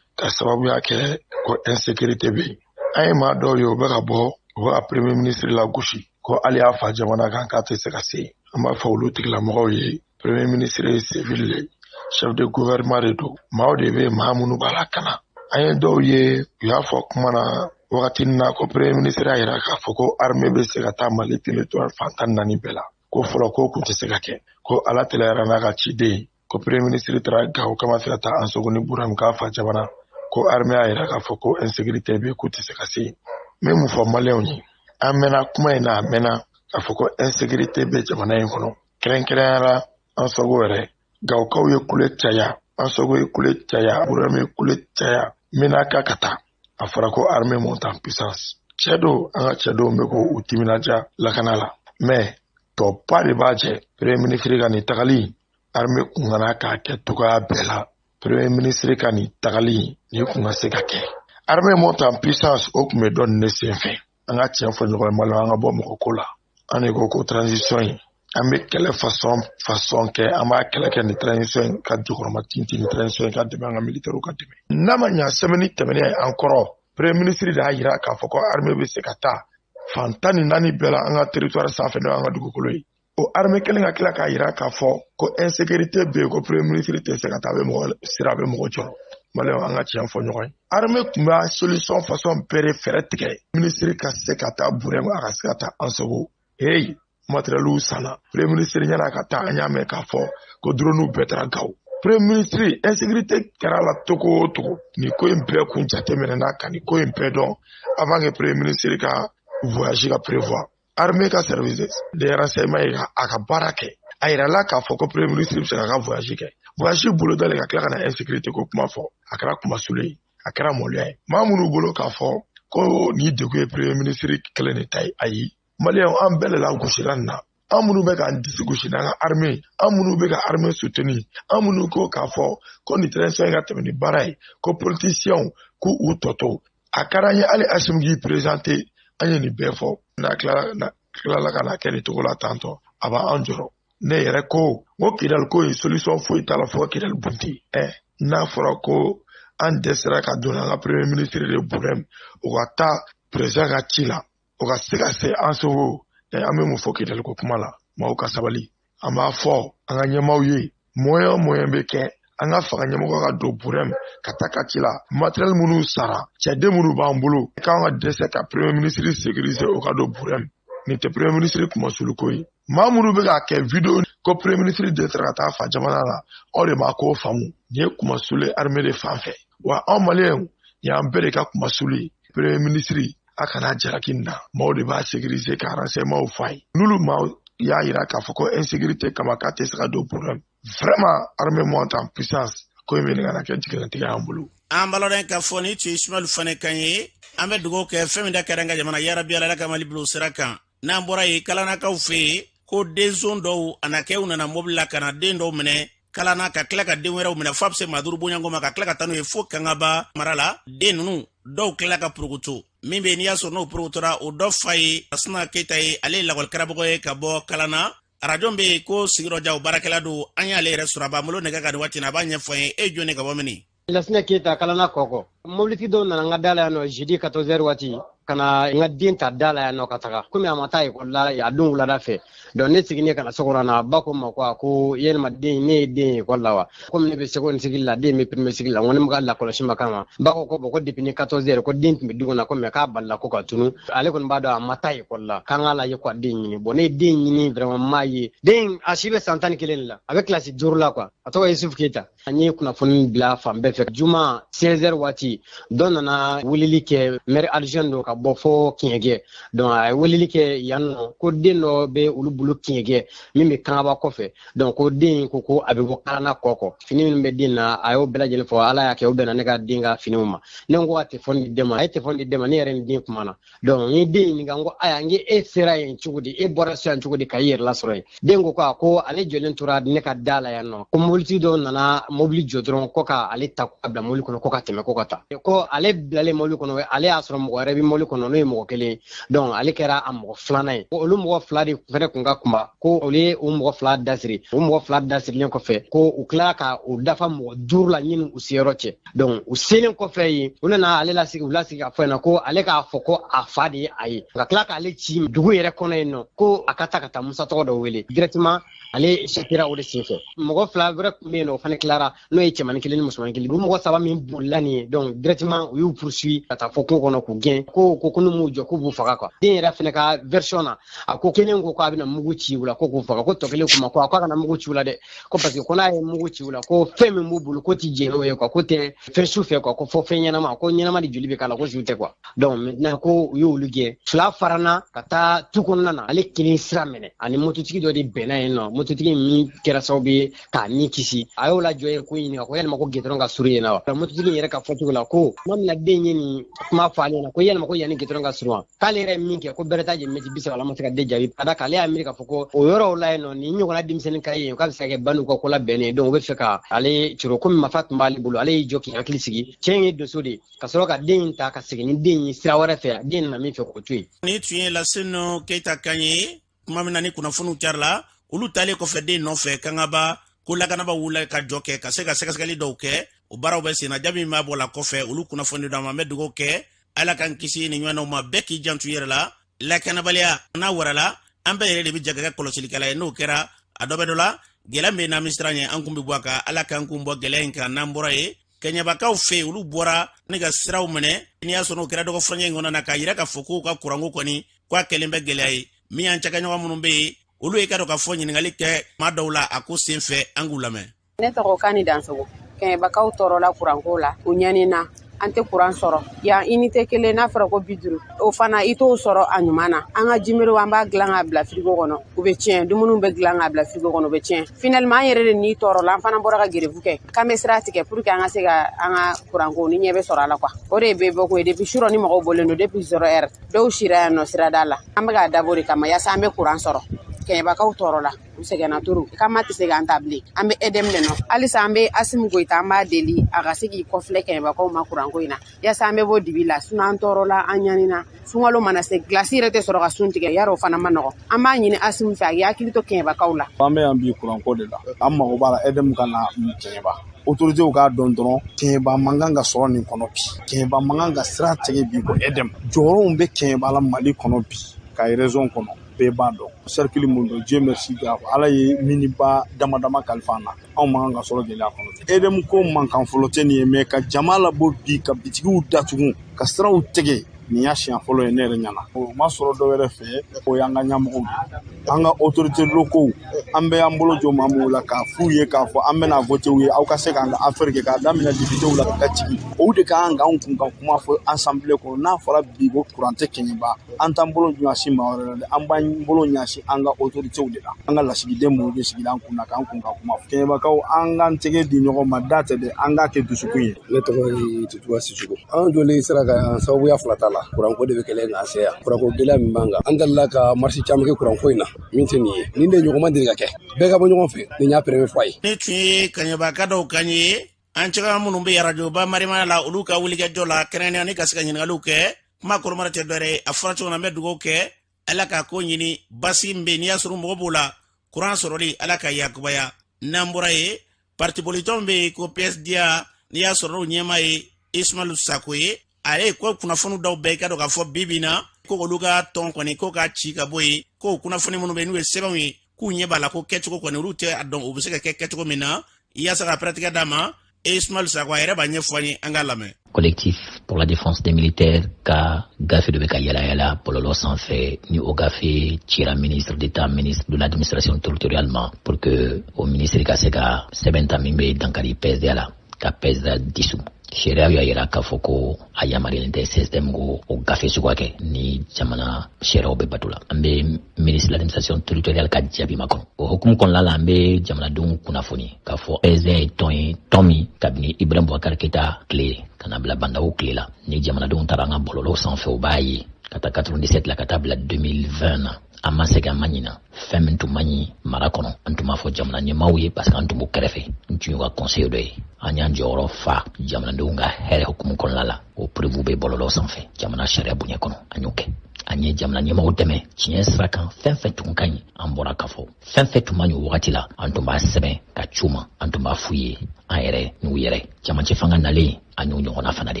Speaker 7: ka sababuya kɛ ko insécurité bɛ yen. An ye maa dɔw ye, u bɛ ka bɔ, u bɛ ka premier ministre lagosi ko hali y'a fa jamana kan k'a tɛ se ka se. An b'a fɔ olu tigilamɔgɔw ye, premier ministre ye civil de, chef de gouvernement de don. Maaw de bɛ yen, maa minnu b'a lakana. An ye dɔw ye, u y'a fɔ kuma na wagati na ko premier ministre y'a yira k'a fɔ ko armée bɛ se ka taa Mali territoire fan 14 bɛɛ la, ko fɔlɔ ko kun tɛ se ka kɛ, ko Ala teliyara n'a ka ciden, ko premier ministre taara Gawo k'a ma se ka taa Ansɔngo ni Burɛmu k'a fa jamana, ko armée y'a yira k'a fɔ ko insécurité bɛ yen, k'u tɛ se ka se yen. N bɛ mun fɔ maliyɛnw ye? An mɛnna kuma in na, a mɛnna k'a fɔ ko insécurité bɛ jamana in kɔnɔ, kɛrɛnkɛrɛnnenya la Ansɔngo yɛrɛ. Gawokaw ye kule caya, Ansɔngo ye kule caya, Burɛmu ye kule caya. Menaka ka taa, a fɔra ko armée monte en puissance. Cɛ don, an ka cɛdenw bɛ k'u timinadiya lakana la, mais tɔba de b'a jɛ. Premier ministre ka nin tagali, armée kun kana k'a kɛ cogoya bɛɛ la. Premier ministre ka nin tagali nin kun ka se ka kɛ armée monte en puissance, o kun bɛ dɔn nin de sen fɛ. An ka tiɲɛ fɔ ɲɔgɔn ye, maliyɛnw, an ka bɔ mɔgɔ ko la. An de ko ko transition in, an bɛ kɛlɛ façon façon kɛ, an b'a kɛlɛ kɛ ni transition in ka jukɔrɔma tintin, ni transition in ka dɛmɛ, an ka militaires ka dɛmɛ. N'a ma ɲa, semaine tɛmɛnen an kɔrɔ, premier ministre de y'a yira k'a fɔ ko armée bɛ se ka taa fan 14 bɛɛ la an ka territoire sanfɛ, n'o y'an ka dugukolo ye. O armée kelen ka tila k'a yira k'a fɔ ko insécurité bɛ yen, ko premier ministre tɛ se ka taa, a bɛ mɔgɔ sira, a bɛ mɔgɔ jɔrɔ. Maliyɛnw, an ka tiɲɛ fɔ ɲɔgɔn ye. Armée tun b'a solution façon bɛɛ de fɛɛrɛ tigɛ ministre ka se ka taa Burɛmu, a ka se ka taa Ansɔngo. Hey, matériel sanna. Premier ministre ɲɛna ka taa, an y'a mɛn k'a fɔ ko drone bɛɛ taara Gawo. Premier ministre, insécurité kɛra la togo o togo, nin ko in bɛɛ kun jateminɛna ka nin ko in bɛɛ dɔn avant que premier ministre ka voyage ka prévoir. Armée ka service de renseignement ye a ka baara kɛ, a yirala k'a fɔ ko premier ministre bɛ se k'a ka voyage kɛ. Voyage bolodalen, ka tila ka na insécurité ko kuma fɔ, a kɛra kumasulu ye, a kɛra maloya ye maa minnu bolo k'a fɔ ko nin degun ye premier ministre kelen de ta ye. Ayi, maliyɛnw, an bɛɛ de la gosira nin na. An minnu bɛ k'an disi gosi n'an ka armée, an minnu bɛ ka armée soutenir, an minnu ko k'a fɔ ko nin transition ka tɛmɛ ni baara ye, ko politiciens k'u u tɔ to, a ka d'an ye hali Asimi k'i présenter. An ye nin bɛɛ fɔ, n'a tilala ka na kɛ nin cogo la tantɔ, a b'an jɔrɔ. Ne yɛrɛ ko n ko Kidali ko in, solution foyi t'a la fo ka Kidali bunte. Ɛ, n'a fɔra ko an dɛsɛra ka don an ka premier ministre de Burɛmu, o ka taa président ka ci la, o ka se ka se Ansɔngo, an bɛ mun fɔ Kidali ko kuma la? Maaw ka sabali. An b'a fɔ an ka ɲɛmaaw ye, moyen o moyen bɛ kɛ, an ka fanga ɲɛmɔgɔ ka don Burɛmu ka taa ka ci la. Matériel minnu sara, cɛden minnu b'an bolo, k'an ka dɛsɛ ka premier ministre sécuriser, o ka don Burɛmu, nin tɛ premier ministre kumasulu ko ye. Maa minnu bɛ k'a kɛ vidéo ko premier ministre dɛsɛra ka taa fa jamana la, aw de b'a ko faamu. Nin ye kumasulu ye armée de fan fɛ. Wa anw maliyɛnw, nin y'an bɛɛ de ka kumasulu ye. Premier ministre, a kana jalaki nin na. Maaw de b'a sécuriser ka renseignement f'a ye. N'olu maaw y'a yira k'a fɔ ko insécurité kama k'a tɛ se ka don Burɛmu, vraiment, armée monte en puissance, ko in bɛ ka na kɛ jigilatigɛ y'an bolo.
Speaker 2: An balɔrɔn ka fɔ ni tun ye Ismail Fane kan ye. An bɛ dugawu kɛ fɛn min da kɛra an ka jamana, yarabi Ala ka Mali bila o sira kan. N'an bɔra yen, Kalanakaw fɛ yen, ko denson dɔw a na kɛ u nana mobili la ka na den dɔw minɛ Kalana, ka tila ka den wɛrɛw minɛ fo a bɛ se maa 5 bɔɲɔgɔnko ma, ka tila ka taa n'u ye fo Kangaba mara la. Den ninnu dɔw tilala ka porokoto. Min bɛ yen, n'i y'a sɔrɔ n'o porokotora, o dɔ fa ye Asuna Keyita ye. Ale ye lakɔlikaramɔgɔ ye ka bɔ Kalana. Arajo bɛ yen ko sigiyɔrɔ o baarakɛla don. An y'ale yɛrɛ sɔrɔ, a b'an bolo nɛgɛ kan nin waati in na, a b'a ɲɛfɔ an ye. E jɔn ka bɔ mini?
Speaker 5: Lasinɛ Keyita, Kalana kɔkɔ. Mobilitigi dɔw nana n ka da la yan nɔ jeudi 14 heures waati, ka na n ka den ta da la yan nɔ ka taga, komi a ma taa ekɔli la a don wulada fɛ. Donc ne seginnen ka na so kɔnɔ na, ba ko n ma ko a ko yɛlɛma den, ne ye den ye ekɔli la wa? Komi ne bɛ seconde cycle la, den bɛ premier cycle la, n ko ne ma ka lakɔlɔsi ma kama. Ba ko ko bon, ko depuis ni 14 heures ko den tun bɛ du kɔnɔ, ko mais k'a balila ko ka tunu, ale kɔni b'a dɔn a ma taa ekɔli la, k'an k'a lajɛ ko den ɲini. Bon, ne ye den ɲini, vraiment n m'a ye. Den a si bɛ san 11 de la, a bɛ kilasi 5 la quoi. A tɔgɔ ye Yusufu Keyita. An ye kunnafoni bila fan bɛɛ fɛ. Juma 16 heures waati, dɔ nana weleli kɛ, maire adjoint don ka
Speaker 8: bɔ fo Kiɲɛgɛ. Donc a ye weleli kɛ yan nɔ ko den dɔ bɛ olu bolo Kiɲɛgɛ min bɛ Kangaba kɔfɛ. Donc ko den ko ko a bɛ bɔ Kalana kɔ. Fini minnu bɛ den na, a y'o bɛɛ lajɛlen fɔ. Ala y'a kɛ o bɛnna ne ka den ka finiw ma. Ne ko ka telefɔni di den ma, a ye telefɔni di den ma, ne yɛrɛ ni den kumana. Donc n ye den ɲininka, n ko ayiwa, n ko e sera yen cogo di, e bɔra so yan cogo di ka i yɛrɛ lasɔrɔ yen? Den ko ko ale jɔlen tora ne ka da la yan nɔ, ko mobilitigi dɔw nana mobili jɔ dɔrɔn ko ka ale ta ka bila mobili kɔnɔ ko ka tɛmɛ ko ka taa. Ko ale bilalen mobili kɔnɔ, ale y'a sɔrɔ mɔgɔ wɛrɛ bɛ mobili kɔnɔ n'o ye mɔgɔ kelen ye. Donc ale kɛra a mɔgɔ filanan ye. Olu mɔgɔ fila de fɛnɛ kun ka kunba, ko olu ye o mɔgɔ fila dasiri. O mɔgɔ fila dasirilen kɔfɛ, ko u tilala ka o dafa mɔgɔ 5 la ɲini u seyɔrɔ cɛ. Donc u selen kɔfɛ yen, u nana ale lasigi, u lasigi k'a fɔ ɲɛna ko ale k'a fɔ ko a fa de ye a ye, ka tila k'ale ci dugu yɛrɛ kɔnɔ yen nɔ ko a ka taa ka taa Musa tɔgɔ dɔ wele. Directement ale sera o de senfɛ. Mɔgɔ 2 wɛrɛ tun bɛ yen nɔ, o fana tilara, n'o ye cɛmannin kelen ni musomannin kelen. U mɔgɔ 3 min bolila nin ye, donc directement u y'u poursuit ka taa fɔ kungo kɔnɔ k'u gɛn, ko n'u m'u jɔ k'u b'u faga quoi. Den yɛrɛ fana ka version na, a ko kelen ko k'a bɛna mugu ci u la ko k'u faga, ko tɔ kelen kuma ko a k'a kana mugu ci u la dɛ, ko parce que ko n'a ye mugu ci u la ko fɛn min b'u bolo ko ti jɛn n'o ye quoi, ko tɛ fɛn su fɛ quoi, ko fɔ fɛn ɲɛnama, ko ɲɛnama de joli bɛ k'a la, ko su tɛ quoi. Donc maintenant ko u y'olu gɛn, 2 farana ka taa tu kɔnɔna na, ale kelen sira minɛ ani mototigi dɔ de bɛnna yen nɔ, mototigi min kɛra sababu ye k'a ni kisi. A y'o lajɔ yen ko ɲininka ko yalima ko gitɔrɔn ka surun yen na wa? Mototigi yɛrɛ ka fɔcogo la ko tuma min na den ye nin kuma fɔ ale ɲɛna ko yalima ko yanni gitɔrɔn ka surun wa, k'ale yɛrɛ ye min kɛ ko bɛrɛ t'a jɛ mɛtiri 30 la ma se ka den jaabi. Ka d'a kan ale y'a miiri k'a fɔ ko o yɔrɔw la yen nɔ nin ɲɔgɔnna denmisɛnnin ka ye yen k'a bɛ se ka kɛ bandiw ka ko labɛnnen ye. Donc u bɛ fɛ ka ale coro komi marifa tun b'ale bolo, ale y'i jɔ k'i hakili sigi. Cɛ in ye donso de ye, ka sɔrɔ ka den in ta ka segin ni den ye sira wɛrɛ fɛ, den nana min fɛ k'o to yen.
Speaker 2: Ni tun ye Lasenu Keyita kan ye tuma min na ni kunnafoniw carila, olu taalen kɔfɛ den nɔfɛ Kangaba, ko lakanabaaw wulila ka jɔ kɛ ka se ka sɛgɛsɛgɛli dɔw kɛ. O baaraw bɛ senna, jaabi min b'a bɔ la kɔfɛ olu kunnafoni d'an ma. An bɛ dugawu kɛ Ala k'an kisi nin ɲɔgɔnnaw ma, bɛɛ k'i janto i yɛrɛ la. Lakanabaliya n'a warala, an bɛɛ yɛrɛ de bɛ jɛ ka kɛ kɔlɔsilikɛla ye. N'o kɛra a dɔ bɛ dɔ la, gɛlɛya min bɛ n'an bɛ siran ɲɛ, an kun bɛ bɔ a kan. Ala k'an kun bɔ gɛlɛya in kan. N'an bɔra yen, Kɛɲɛbakaw fɛ yen, olu bɔra ne ka siraw minɛ. N'i y'a sɔrɔ n'o kɛra dɔgɔ furancɛ in kɔnɔ na, k'a yira k'a fɔ k'u ka kuranko kɔni k'a kɛlen bɛ gɛlɛya ye. Min y'an cakɛɲɔgɔn minnu bɛ yen, olu ye ka dɔn k'a fɔ ɲininkali kɛ maa dɔw la a ko sen fɛ, an k'u lamɛn.
Speaker 9: Ne tɔgɔ Kani Dansogo. Kɛɲɛbakaw tɔɔrɔla kuranko la, u ɲanina, an tɛ kuran sɔrɔ yan. Unité kelen n'a fɔra ko 50, o fana i t'o sɔrɔ a ɲuman na. An ka jimeriw an b'a dilan k'a bila frigo kɔnɔ, u bɛ tiɲɛ. Dumuniw bɛ dilan k'a bila frigo kɔnɔ, u bɛ tiɲɛ. Finalement an yɛrɛ de ni tɔɔrɔla, an fana bɔra ka grève kɛ k'an bɛ sira tigɛ pour que an ka se ka an ka kuranko ni ɲɛ bɛ sɔrɔ a la quoi. O de bɛ bɔ ko ye depuis surɔ ni mɔgɔw bɔlen don depuis 0 heure, dɔw sira yan nɔ sirada la. An bɛ k'a dabɔ o de kama yaasa an bɛ kuran sɔrɔ. Kɛɲɛbakaw tɔɔrɔla, u sɛgɛnna toro, k'an tɛ se k'an ta bilen, an bɛ EDM de nɔ. Halisa an bɛ Asimi Goyita, an b'a deli a ka se k'i kɔfilɛ kɛɲɛbakaw ma kuranko in na yaasa an bɛ bɔ dibi la. Sinon an tɔɔrɔla, an ɲanina. Sunkalo mana se, gilasi yɛrɛ tɛ sɔrɔ ka sun tigɛ, yarɔ o fana ma nɔgɔ. An b'a ɲini Asimi fɛ a k'i hakili to kɛɲɛbakaw la.
Speaker 10: An bɛ yan bi kuranko de la, an mago b'a la EDM ka na Kɛɲɛba. Autorités k'a dɔn dɔrɔn Kɛɲɛba man kan ka sɔrɔ nin kɔnɔ bi, Kɛɲɛba man kan ka sira tigɛ bi ko EDM. Jɔyɔrɔw bɛ Kɛɲɛba la Mali kɔnɔ bi, ka région kɔnɔ bɛɛ b'a dɔn. Cercle mun don, Dieu merci, ga Ala ye miniba dama dama kalifa an na, anw man kan ka sɔrɔ gɛlɛya kɔnɔ. EDM ko mankan fɔlɔ tɛ nin ye, mais ka jama labɔ bi ka bitigiw datugu ka siraw tigɛ, nin y'a siɲɛ fɔlɔ ye ne yɛrɛ ɲɛna. O ma sɔrɔ dɔ wɛrɛ fɛ, o y'an ka ɲɛmɔgɔw ye, an ka autorités locaux. An bɛ y'an bolo jɔ maa minnu la k'a f'u ye k'a fɔ an bɛna voter u ye, aw ka se k'an ka affaire kɛ k'a daminɛ députés la ka jigin. O de ka kan k'anw kun ka kuma fɔ assemblée kɔnɔ. N'a fɔra bi ko kuran tɛ Kɛɲɛba, an t'an bolo ɲɛsin maa wɛrɛ la dɛ, an b'an bolo ɲɛsin an ka autorités de la, an ka lasigiden minnu bɛ sigi an kun na k'an kun ka kuma. Kɛɲɛbakaw, an k'an tɛgɛ di ɲɔgɔn ma, da tɛ dɛ, an k'a kɛ dusukun ye.
Speaker 11: Ne tɔgɔ ye Tutuba Sisoko. An jɔlen sira kan sababuya fila t'a la, kuranko de bɛ kɛlɛ k'an se yan. Kuranko gɛlɛya min b'an kan, an delila ka marche caman kɛ kuranko in na, min tɛ nin ye, nin de ɲɔgɔn ma deli ka kɛ. Bɛɛ ka bɔ ɲɔgɔn fɛ, nin y'a première fois ye.
Speaker 2: Ne tun ye Kaɲɛbaka dɔw kan ye, an cɛka minnu bɛ arajoba Marimana la, olu ka wulikajɔ la kɛrɛnkɛrɛnnenya ni ka se ka ɲininkaliw kɛ. Kuma kɔrɔmara tɛ dɔwɛrɛ ye, a fɔra cogo min na, an bɛ dugawu kɛ Ala k'a ko ɲini basi min bɛ yen, n'i y'a sɔrɔ mɔgɔ b'o la kuran sɔrɔli, Ala ka yakubaya. N'an bɔra yen, parti politique bɛ yen ko PSDA, n'i y'a sɔrɔ n'o ɲɛmaa ye Ismaël Sako ye, ale ye ko kunnafoni dɔw bɛɛ i ka dɔn k'a fɔ bi bi in na ko olu ka tɔn kɔni ko k'a ci ka bɔ yen, ko kunnafoni minnu bɛ yen n'u ye sɛbɛnw ye k'u ɲɛ b'a la ko kɛcogo kɔni olu tɛ a dɔn u bɛ se ka kɛ kɛcogo min na. Yaasa ka pɛrɛtigɛ d'a ma, Ismaël Sako a yɛrɛ b'a ɲɛfɔ an ye, an k'a lamɛn.
Speaker 12: Collectif pour la défense des militaires ka gafe dɔ bɛ ka yala yala bɔlɔlɔ sanfɛ, ni o gafe cira ministre d'État, ministre de l'administration territoriale ma, pour que o ministre ka se ka sɛbɛn ta min bɛ dankari PSDA la, ka PSDA dissous. Sariya y'a yira k'a fɔ ko a yamaruyalen tɛ CSDM ko o gafe suguya kɛ ni jamana sariyaw bɛ bato la. An bɛ ministre de l'administration territoriale ka jaabi makɔnɔ. O hukumu kɔnɔna la, an bɛ jamanadenw kunnafoni k'a fɔ PSDN ye tɔn ye, tɔn min kabini Ibrahim Boubacar Keita tile ka na bila Bah N'Daw tile la, ni jamanadenw taara an ka bɔlɔlɔw sanfɛ, u b'a ye ka taa 97 la ka taa bila 2020 na, an ma sɛgɛn, an ma ɲina. Fɛn min tun man ɲi mara kɔnɔ, an tun b'a fɔ jamana ɲɛmaaw ye, parce que an tun b'u kɛrɛfɛ, n tun y'u ka conseiller dɔ ye. An y'an jɔyɔrɔ fa jamanadenw ka hɛrɛ hukumu kɔnɔna la. O preuve bɛ bɔlɔlɔ sanfɛ. Jamana sariya bonya kɔnɔ, an y'o kɛ. An ye jamana ɲɛmaaw dɛmɛ tiɲɛ sira kan. Fɛn fɛn tun ka ɲi, an bɔra k'a fɔ. Fɛn fɛn tun man ɲi o wagati la, an tun b'a sɛbɛn ka ci u ma, an tun b'a f'u ye, an yɛrɛ n'u yɛrɛ. Camancɛ fanga nalen, an y'o ɲɔgɔnna fana de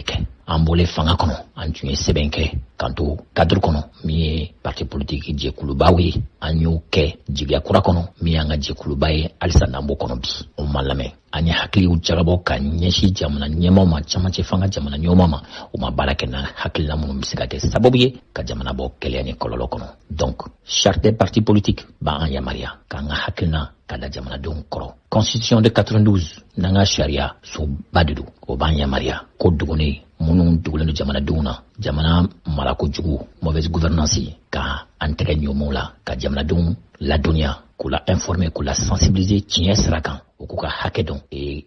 Speaker 12: kɛ. An bɔlen fanga kɔnɔ, an tun ye sɛbɛn kɛ k'an to cadre kɔnɔ min ye parti politique jɛkulubaw ye. An y'o kɛ jigiya kura kɔnɔ min y'an ka jɛkuluba ye, halisa n'an b'o kɔnɔ bi. O ma lamɛn. An ye hakiliw jagabɔ ka ɲɛsin jamana ɲɛmaaw ma, camancɛ fanga jamana ɲɛmaaw ma. U ma baara kɛ na hakilina minnu bɛ se ka kɛ sababu ye ka jamana bɔ gɛlɛya ni kɔlɔlɔ kɔnɔ. Donc charte des partis politiques b'an yamaruya k'an ka hakilina ka da jamanadenw kɔrɔ. Constitution de 92 n'an ka sariya soba de don, o b'an yamaruya ko dogonnen minnu dogolen don jamanadenw na, jamana marako jugu, mauvaise gouvernance, ka an tɛgɛ ɲɔmɔw la, ka jamanadenw ladɔnniya, k'u la informer, k'u la sensibiliser tiɲɛ sira kan, u k'u ka hakɛ dɔn,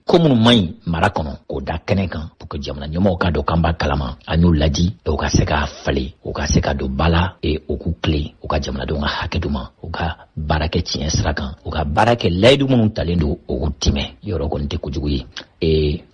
Speaker 12: ko minnu man ɲi mara kɔnɔ, k'o da kɛnɛ kan pour que jamana ɲɛmɔgɔw k'a dɔn k'an b'a kalama. An y'u ladi, u ka se k'a falen, u ka se ka don ba la, u k'u tilen, u ka jamanadenw ka hakɛ d'u ma, u ka baara kɛ tiɲɛ sira kan, u ka baara kɛ layidu minnu talen don, u k'u timɛ. Yɔrɔ kɔni tɛ kojugu ye.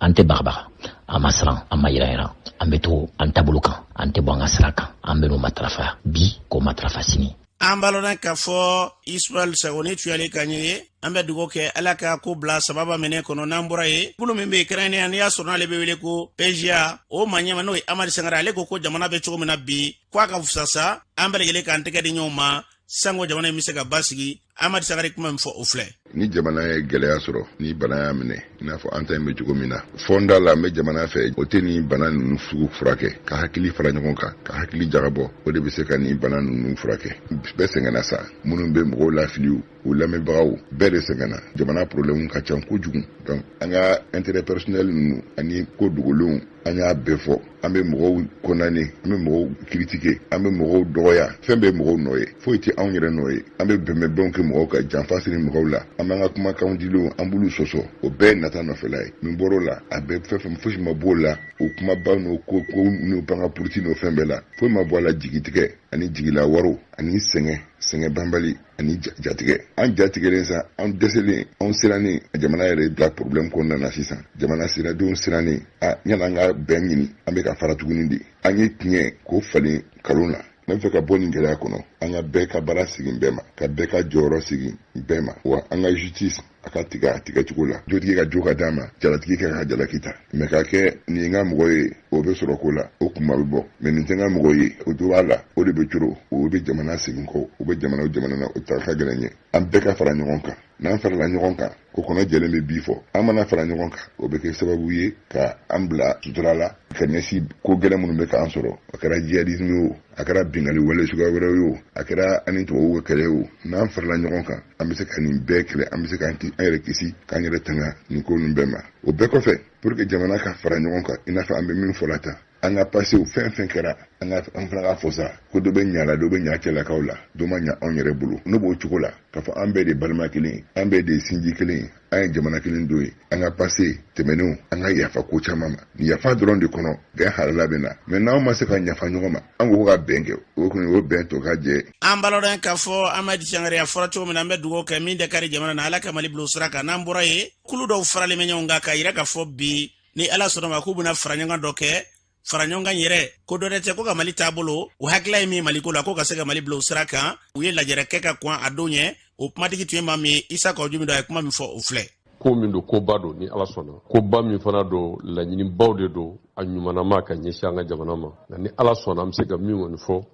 Speaker 12: An tɛ bagabaga, an ma siran, an ma yiran yiran. An bɛ to an taabolo kan, an tɛ bɔ an ka sira kan. An bɛ n'o matarafa bi, k'o matarafa sini.
Speaker 2: An b'a lɔn k'a fɔ Ismaɛl Sagoni tuyalen ka ɲɛ ye. An bɛ dugawu kɛ, Ala ka ko bila sababa minɛ kɔnɔ. N'an bɔra ye, kulu min bɛ yen, kɛrɛnkɛrɛnnenya n'i y'a sɔrɔ n'ale bɛ wele ko PJA, o maa ɲɛma n'o ye Amadi Sangare, ale ko ko jamana bɛ cogo min na bi, ko a ka fisa sa an bɛɛ lajɛlen k'an tɛgɛ di ɲɔgɔn ma sanko jamana in bɛ se ka basigi. Amadi Sangare, kuma min fɔ, o filɛ.
Speaker 13: Ni jamana ye gɛlɛya sɔrɔ, ni bana y'a minɛ, i n'a fɔ an ta in bɛ cogo min na, fɔnda la, n bɛ jamana fɛ, o tɛ nin bana ninnu sugu furakɛ. Ka hakili fara ɲɔgɔn kan, ka hakili jagabɔ, o de bɛ se ka nin bana ninnu furakɛ. Bɛɛ sɛgɛnna sa, minnu bɛ mɔgɔw lafili, u lamɛnbagaw bɛɛ de sɛgɛnna. Jamana problème ka ca kojugu. Donc an ka intérêt personnel ninnu ani ko dogolenw, an y'a bɛɛ fɔ. An bɛ mɔgɔw condamner, an bɛ mɔgɔw critiquer, an bɛ mɔgɔw dɔgɔya. Fɛn bɛɛ ye mɔgɔw nɔ ye, foyi tɛ anw yɛrɛ nɔ ye. An bɛ bɛnbɛnbɛnw kɛ mɔgɔw kan, janfa siri mɔgɔw la, an b'an ka kumakanw dilenw, an b'olu sɔsɔ. O bɛɛ ye nata nɔfɛla ye. Min bɔr'o la, a bɛɛ fɛn fɛn, fosi ma b'o la. O kumaba n'o ko ko n'o panga puruti n'o fɛn bɛɛ la, foyi ma bɔ a la. Jigitigɛ ani jigila waro ani sɛgɛn, sɛgɛn banbali ani jatigɛ. An jatigɛlen sa, an dɛsɛlen, anw sirannen, jamana yɛrɛ bila problème kɔnɔna na sisan. Jamana siradenw sirannen. A yanni an ka bɛn ɲini, an bɛ ka fara tuguni de. An ye tiɲɛ k'o falen kalon na. N bɛ fɛ ka bɔ nin gɛlɛya kɔnɔ, an ka bɛɛ ka baara segin bɛɛ ma, ka bɛɛ ka jɔyɔrɔ segin bɛɛ ma, wa an ka justice a ka tigɛ a tigɛcogo la, jotigi ka jo ka d'a ma, jalatigi ka jalaki ta. Mɛ ka kɛ nin ye n ka mɔgɔ ye, o bɛ sɔrɔ ko la, o kuma bɛ bɔ, mɛ nin tɛ n ka mɔgɔ ye, o jo b'a la, o de bɛ coro, o bɛ jamana segin kɔ. O bɛ jamana o jamana na, o ta ka gɛlɛn ye. An bɛɛ ka fara ɲɔgɔn kan. N'an farala ɲɔgɔn kan, ko kɔnɔ jɛlen bɛ bi fɔ. An mana fara ɲɔgɔn kan, o bɛ kɛ sababu ye ka an bila sutura la ka ɲɛsin ko gɛlɛn minnu bɛ k'an sɔrɔ. A kɛra jihadisme ye o, a kɛra bingali wale suguya wɛrɛw ye o, a kɛra an ni tubabuw ka kɛlɛ ye o, n'an farala ɲɔgɔn kan, an bɛ se ka nin bɛɛ kɛlɛ, an bɛ se k'an yɛrɛ kisi, k'an yɛrɛ tanga nin ko ninnu bɛɛ ma. O bɛɛ kɔfɛ, pour que jamana ka fara ɲɔgɔn kan, i n'a fɔ an bɛ min fɔ la tan, an ka passew, fɛn fɛn kɛra, an ka an fana ka fɔ sa ko dɔ bɛ ɲa la, dɔ bɛ ɲa cɛlakaw la, dɔ ma ɲa anw yɛrɛ bolo. N'o b'o cogo la, k'a fɔ an bɛɛ de balima kelen ye, an bɛɛ de ye sinji kelen ye, an ye jamana kelen don ye. An ka passé tɛmɛnenw, an ka yafa ko caman ma. Nin yafa dɔrɔn de kɔnɔ, bɛn halala bɛ na. Mɛ n'anw ma se ka yafa ɲɔgɔn ma, an ko ka bɛn kɛ, o kɔni, o bɛn tɔ ka jɛ.
Speaker 2: An b'a lɔn k'a fɔ Amadi Sangare, a fɔra cogo min na, an bɛ dugawu kɛ min tɛ kari jamana na, Ala ka Mali bila o sira kan. N'an bɔra yen, kulu dɔw faralen bɛ ɲɔgɔn kan k'a yira k'a fɔ bi, ni Ala sɔnna ma, k'u bɛna fara ɲɔgɔn dɔ kɛ, fara ɲɔgɔn kan yɛrɛ ko dɔ tɛ, ko ka Mali taabolo, o hakilila ye min Maliko la, ko ka se ka Mali bila o sira kan. U ye lajɛrɛ kɛ ka kɔn a don ɲɛ. O kumatigi tun ye maa min ye, Isa Kawu min don, a ye kuma min fɔ, o filɛ.
Speaker 14: Ko min don, koba don, ni Ala sɔnna, koba min fana don, laɲinibaw de don, a ɲumanama ka ɲɛsin an ka jamana ma. Nka ni Ala sɔnna, an bɛ se ka min kɔni fɔ,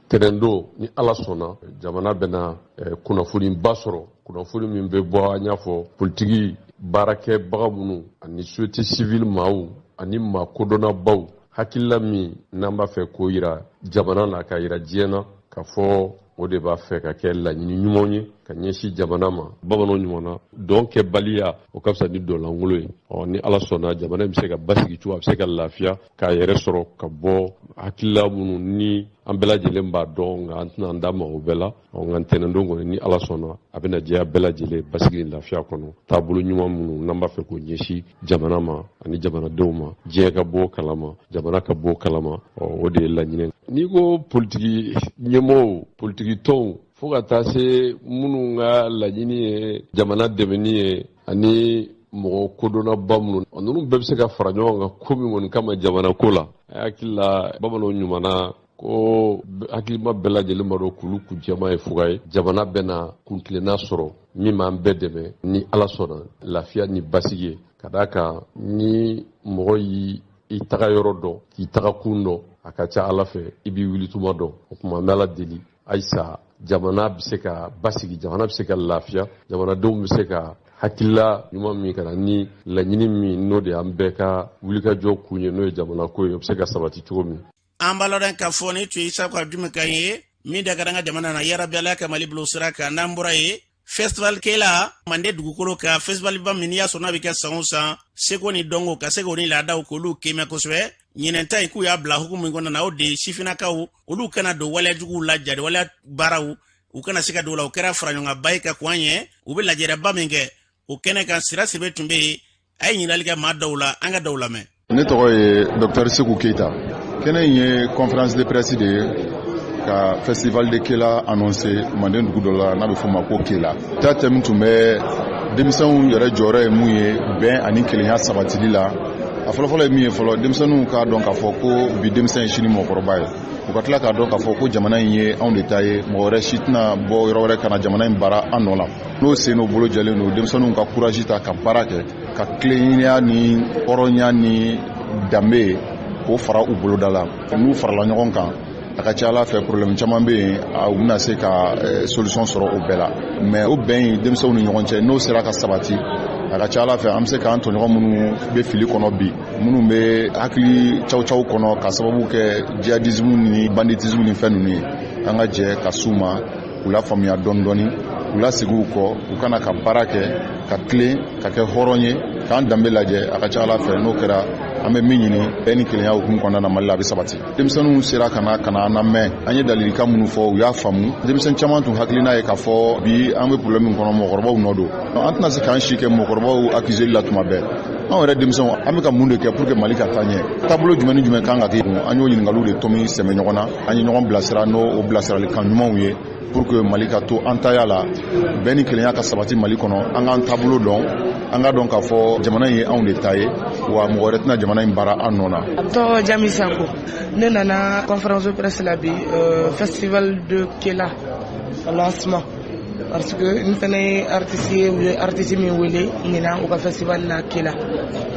Speaker 14: tɛnɛndon, ni Ala sɔnna, jamana bɛna kunnafoniba sɔrɔ, kunnafoni min bɛ bɔ, an y'a fɔ, politiki baarakɛbaga minnu ani société civile maaw ani maa kodɔnnabaw, hakilila min n'an b'a fɛ k'o yira jamana na, ka yira diɲɛ na k'a fɔ o de b'a fɛ ka kɛ laɲini ɲumanw ye. Ka ɲɛsin jamana ma, bamananw ɲuman na, dɔn kɛbaliya o ka fisa ni dɔnlankolon ye. Ɔ, ni Ala sɔnna, jamana bɛ se ka basigi cogo, a bɛ se ka lafiya k'a yɛrɛ sɔrɔ ka bɔ hakilila minnu ni an bɛɛ lajɛlen b'a dɔn, nka an tɛna an da ma o bɛɛ la. Ɔ, nka ntɛnɛndon kɔni, ni Ala sɔnna, a bɛna jɛya bɛɛ lajɛlen basigi ni lafiya kɔnɔ. Taabolo ɲuman minnu n'an b'a fɛ k'o ɲɛsin jamana ma ani jamanadenw ma, diɲɛ ka bɔ o kalama, jamana ka bɔ o kalama, ɔ, o de ye laɲini. N'i ko politiki ɲɛmɔgɔw, politiki tɔnw, fo ka taa se minnu ka laɲini ye jamana dɛmɛni ye ani mɔgɔ kodɔnnaba minnu, ninnu bɛɛ bɛ se ka fara ɲɔgɔn kan ko min kɔni kama jamana ko la, a hakili la, bamananw ɲuman na ko hakilima bɛɛ lajɛlen b'a dɔn k'olu kuncɛma ye fuga ye. Jamana bɛna kuntilenna sɔrɔ min b'an bɛɛ dɛmɛ, ni Ala sɔnna, lafiya ni basigi ye. Ka d'a kan, ni mɔgɔ y'i i taga yɔrɔ dɔn, k'i taga kun dɔn, a ka ca Ala fɛ i b'i wuli tuma dɔn. O tuma, an bɛ Ala deli ayisa jamana bɛ se ka basigi, jamana bɛ se ka lafiya, jamanadenw bɛ se ka hakilila ɲuman min ka na ni laɲini min n'o de y'an bɛɛ ka wulikajɔ kun ye, n'o ye jamana ko ye, o bɛ se ka sabati cogo min.
Speaker 2: An b'a lɔdɔn k'a fɔ ni tun ye Isa Jumi kan ye min da kɛra an ka jamana na. Yarabi, Ala ka Mali bilo sira kan. N'an bɔra ye, festival kela Mande dugukolo kan, festivalba min n'i y'a sɔrɔ n'a bɛ kɛ san o san, seko ni dɔnko ka se k'o ni laadaw k'olu kemɛ kosɛbɛ. Ɲinɛn ta in, k'u y'a bila hukumu min kɔnɔna na, o de ye sifinnakaw olu kana don waleya juguw la, jadi waleya baaraw u kana se ka don o la. O kɛra faraɲɔgɔnkanba ye ka kɔn an ɲɛ. U bɛ lajɛrɛba min kɛ o kɛnɛ kan, Sira Sibe tun bɛ yen, a ye ɲininkali kɛ maa dɔw la. An ka dɔw lamɛn.
Speaker 15: Ne tɔgɔ ye Docteur Seku Keita. Kɛnɛ in ye conférence de presse de ye ka festival de Kela annoncé Manden dugu dɔ la n'a bɛ f'o ma ko Kela. Ta thème tun bɛ denmisɛnw yɛrɛ jɔyɔrɔ ye mun ye bɛn ani kelenya sabatili la. A fɔlɔfɔlɔ ye min ye fɔlɔ, denmisɛnninw k'a dɔn k'a fɔ ko bi denmisɛn ye sini mɔgɔkɔrɔba ye. U ka tila k'a dɔn k'a fɔ ko jamana in ye anw de ta ye, mɔgɔ wɛrɛ si tɛna bɔ yɔrɔ wɛrɛ ka na jamana in baara an nɔ la. N'o sen n'o bolo jɛlen don, denmisɛnninw ka courage ta ka baara kɛ, ka tilennenya ni hɔrɔnya ni danbe k'o fara u boloda la. N'u farala ɲɔgɔn kan, a ka ca Ala fɛ, problème caman bɛ yen, u bɛna se ka solution sɔrɔ o bɛɛ la. Mais o bɛn in denmisɛnw ni ɲɔgɔn cɛ, n'o sera ka sabati, a ka ca Ala fɛ, an bɛ se k'an tɔɲɔgɔn minnu bɛ fili kɔnɔ bi, minnu bɛ hakili caw-caw kɔnɔ ka sababu kɛ djihadisme ni banditisme ni fɛn ninnu ye, an ka jɛ ka s'u ma, k'u lafaamuya dɔɔni dɔɔni, k'u lasegin u kɔ, u kana ka baara kɛ ka tilen, ka kɛ hɔrɔn ye, k'an danbe lajɛ. A ka ca Ala fɛ, n'o kɛra, an bɛ min ɲini bɛɛ ni kelenya hukumu kɔnɔna na Mali la, a bɛ sabati. Denmisɛnninw sera ka na ka na an lamɛn. An ye ladilikan minnu fɔ, u y'a faamu. Denmisɛn caman tun hakilina ye k'a fɔ bi an bɛ problème min kɔnɔ, mɔgɔkɔrɔbaw nɔ don. An tɛna se k'an si kɛ mɔgɔkɔrɔbaw accuseli la tuma bɛɛ. Anw yɛrɛ denmisɛnw, an bɛ ka mun de kɛ pour que Mali ka taa ɲɛ? Taabolo jumɛn ni jumɛn kan ka kɛ? An y'o ɲininkaliw de tomi sɛmɛ ɲɔgɔn na. An ye ɲɔgɔn bilasira n'o bilasiralikan ɲumanw ye pour que Mali ka to an taya la, bɛn ni kelenya ka sabati Mali kɔnɔ. An k'an taabolo dɔn, an ka dɔn k'a fɔ jamana in ye anw de ta ye, wa mɔgɔ wɛrɛ tɛna jamana in baara an nɔ na.
Speaker 16: Tɔgɔ Jami Sako. Ne nana conférence de presse la bi, festival de Kela lancement, parce que n fɛnɛ ye artiste ye. U ye artiste min wele ɲinan u ka festival la Kela,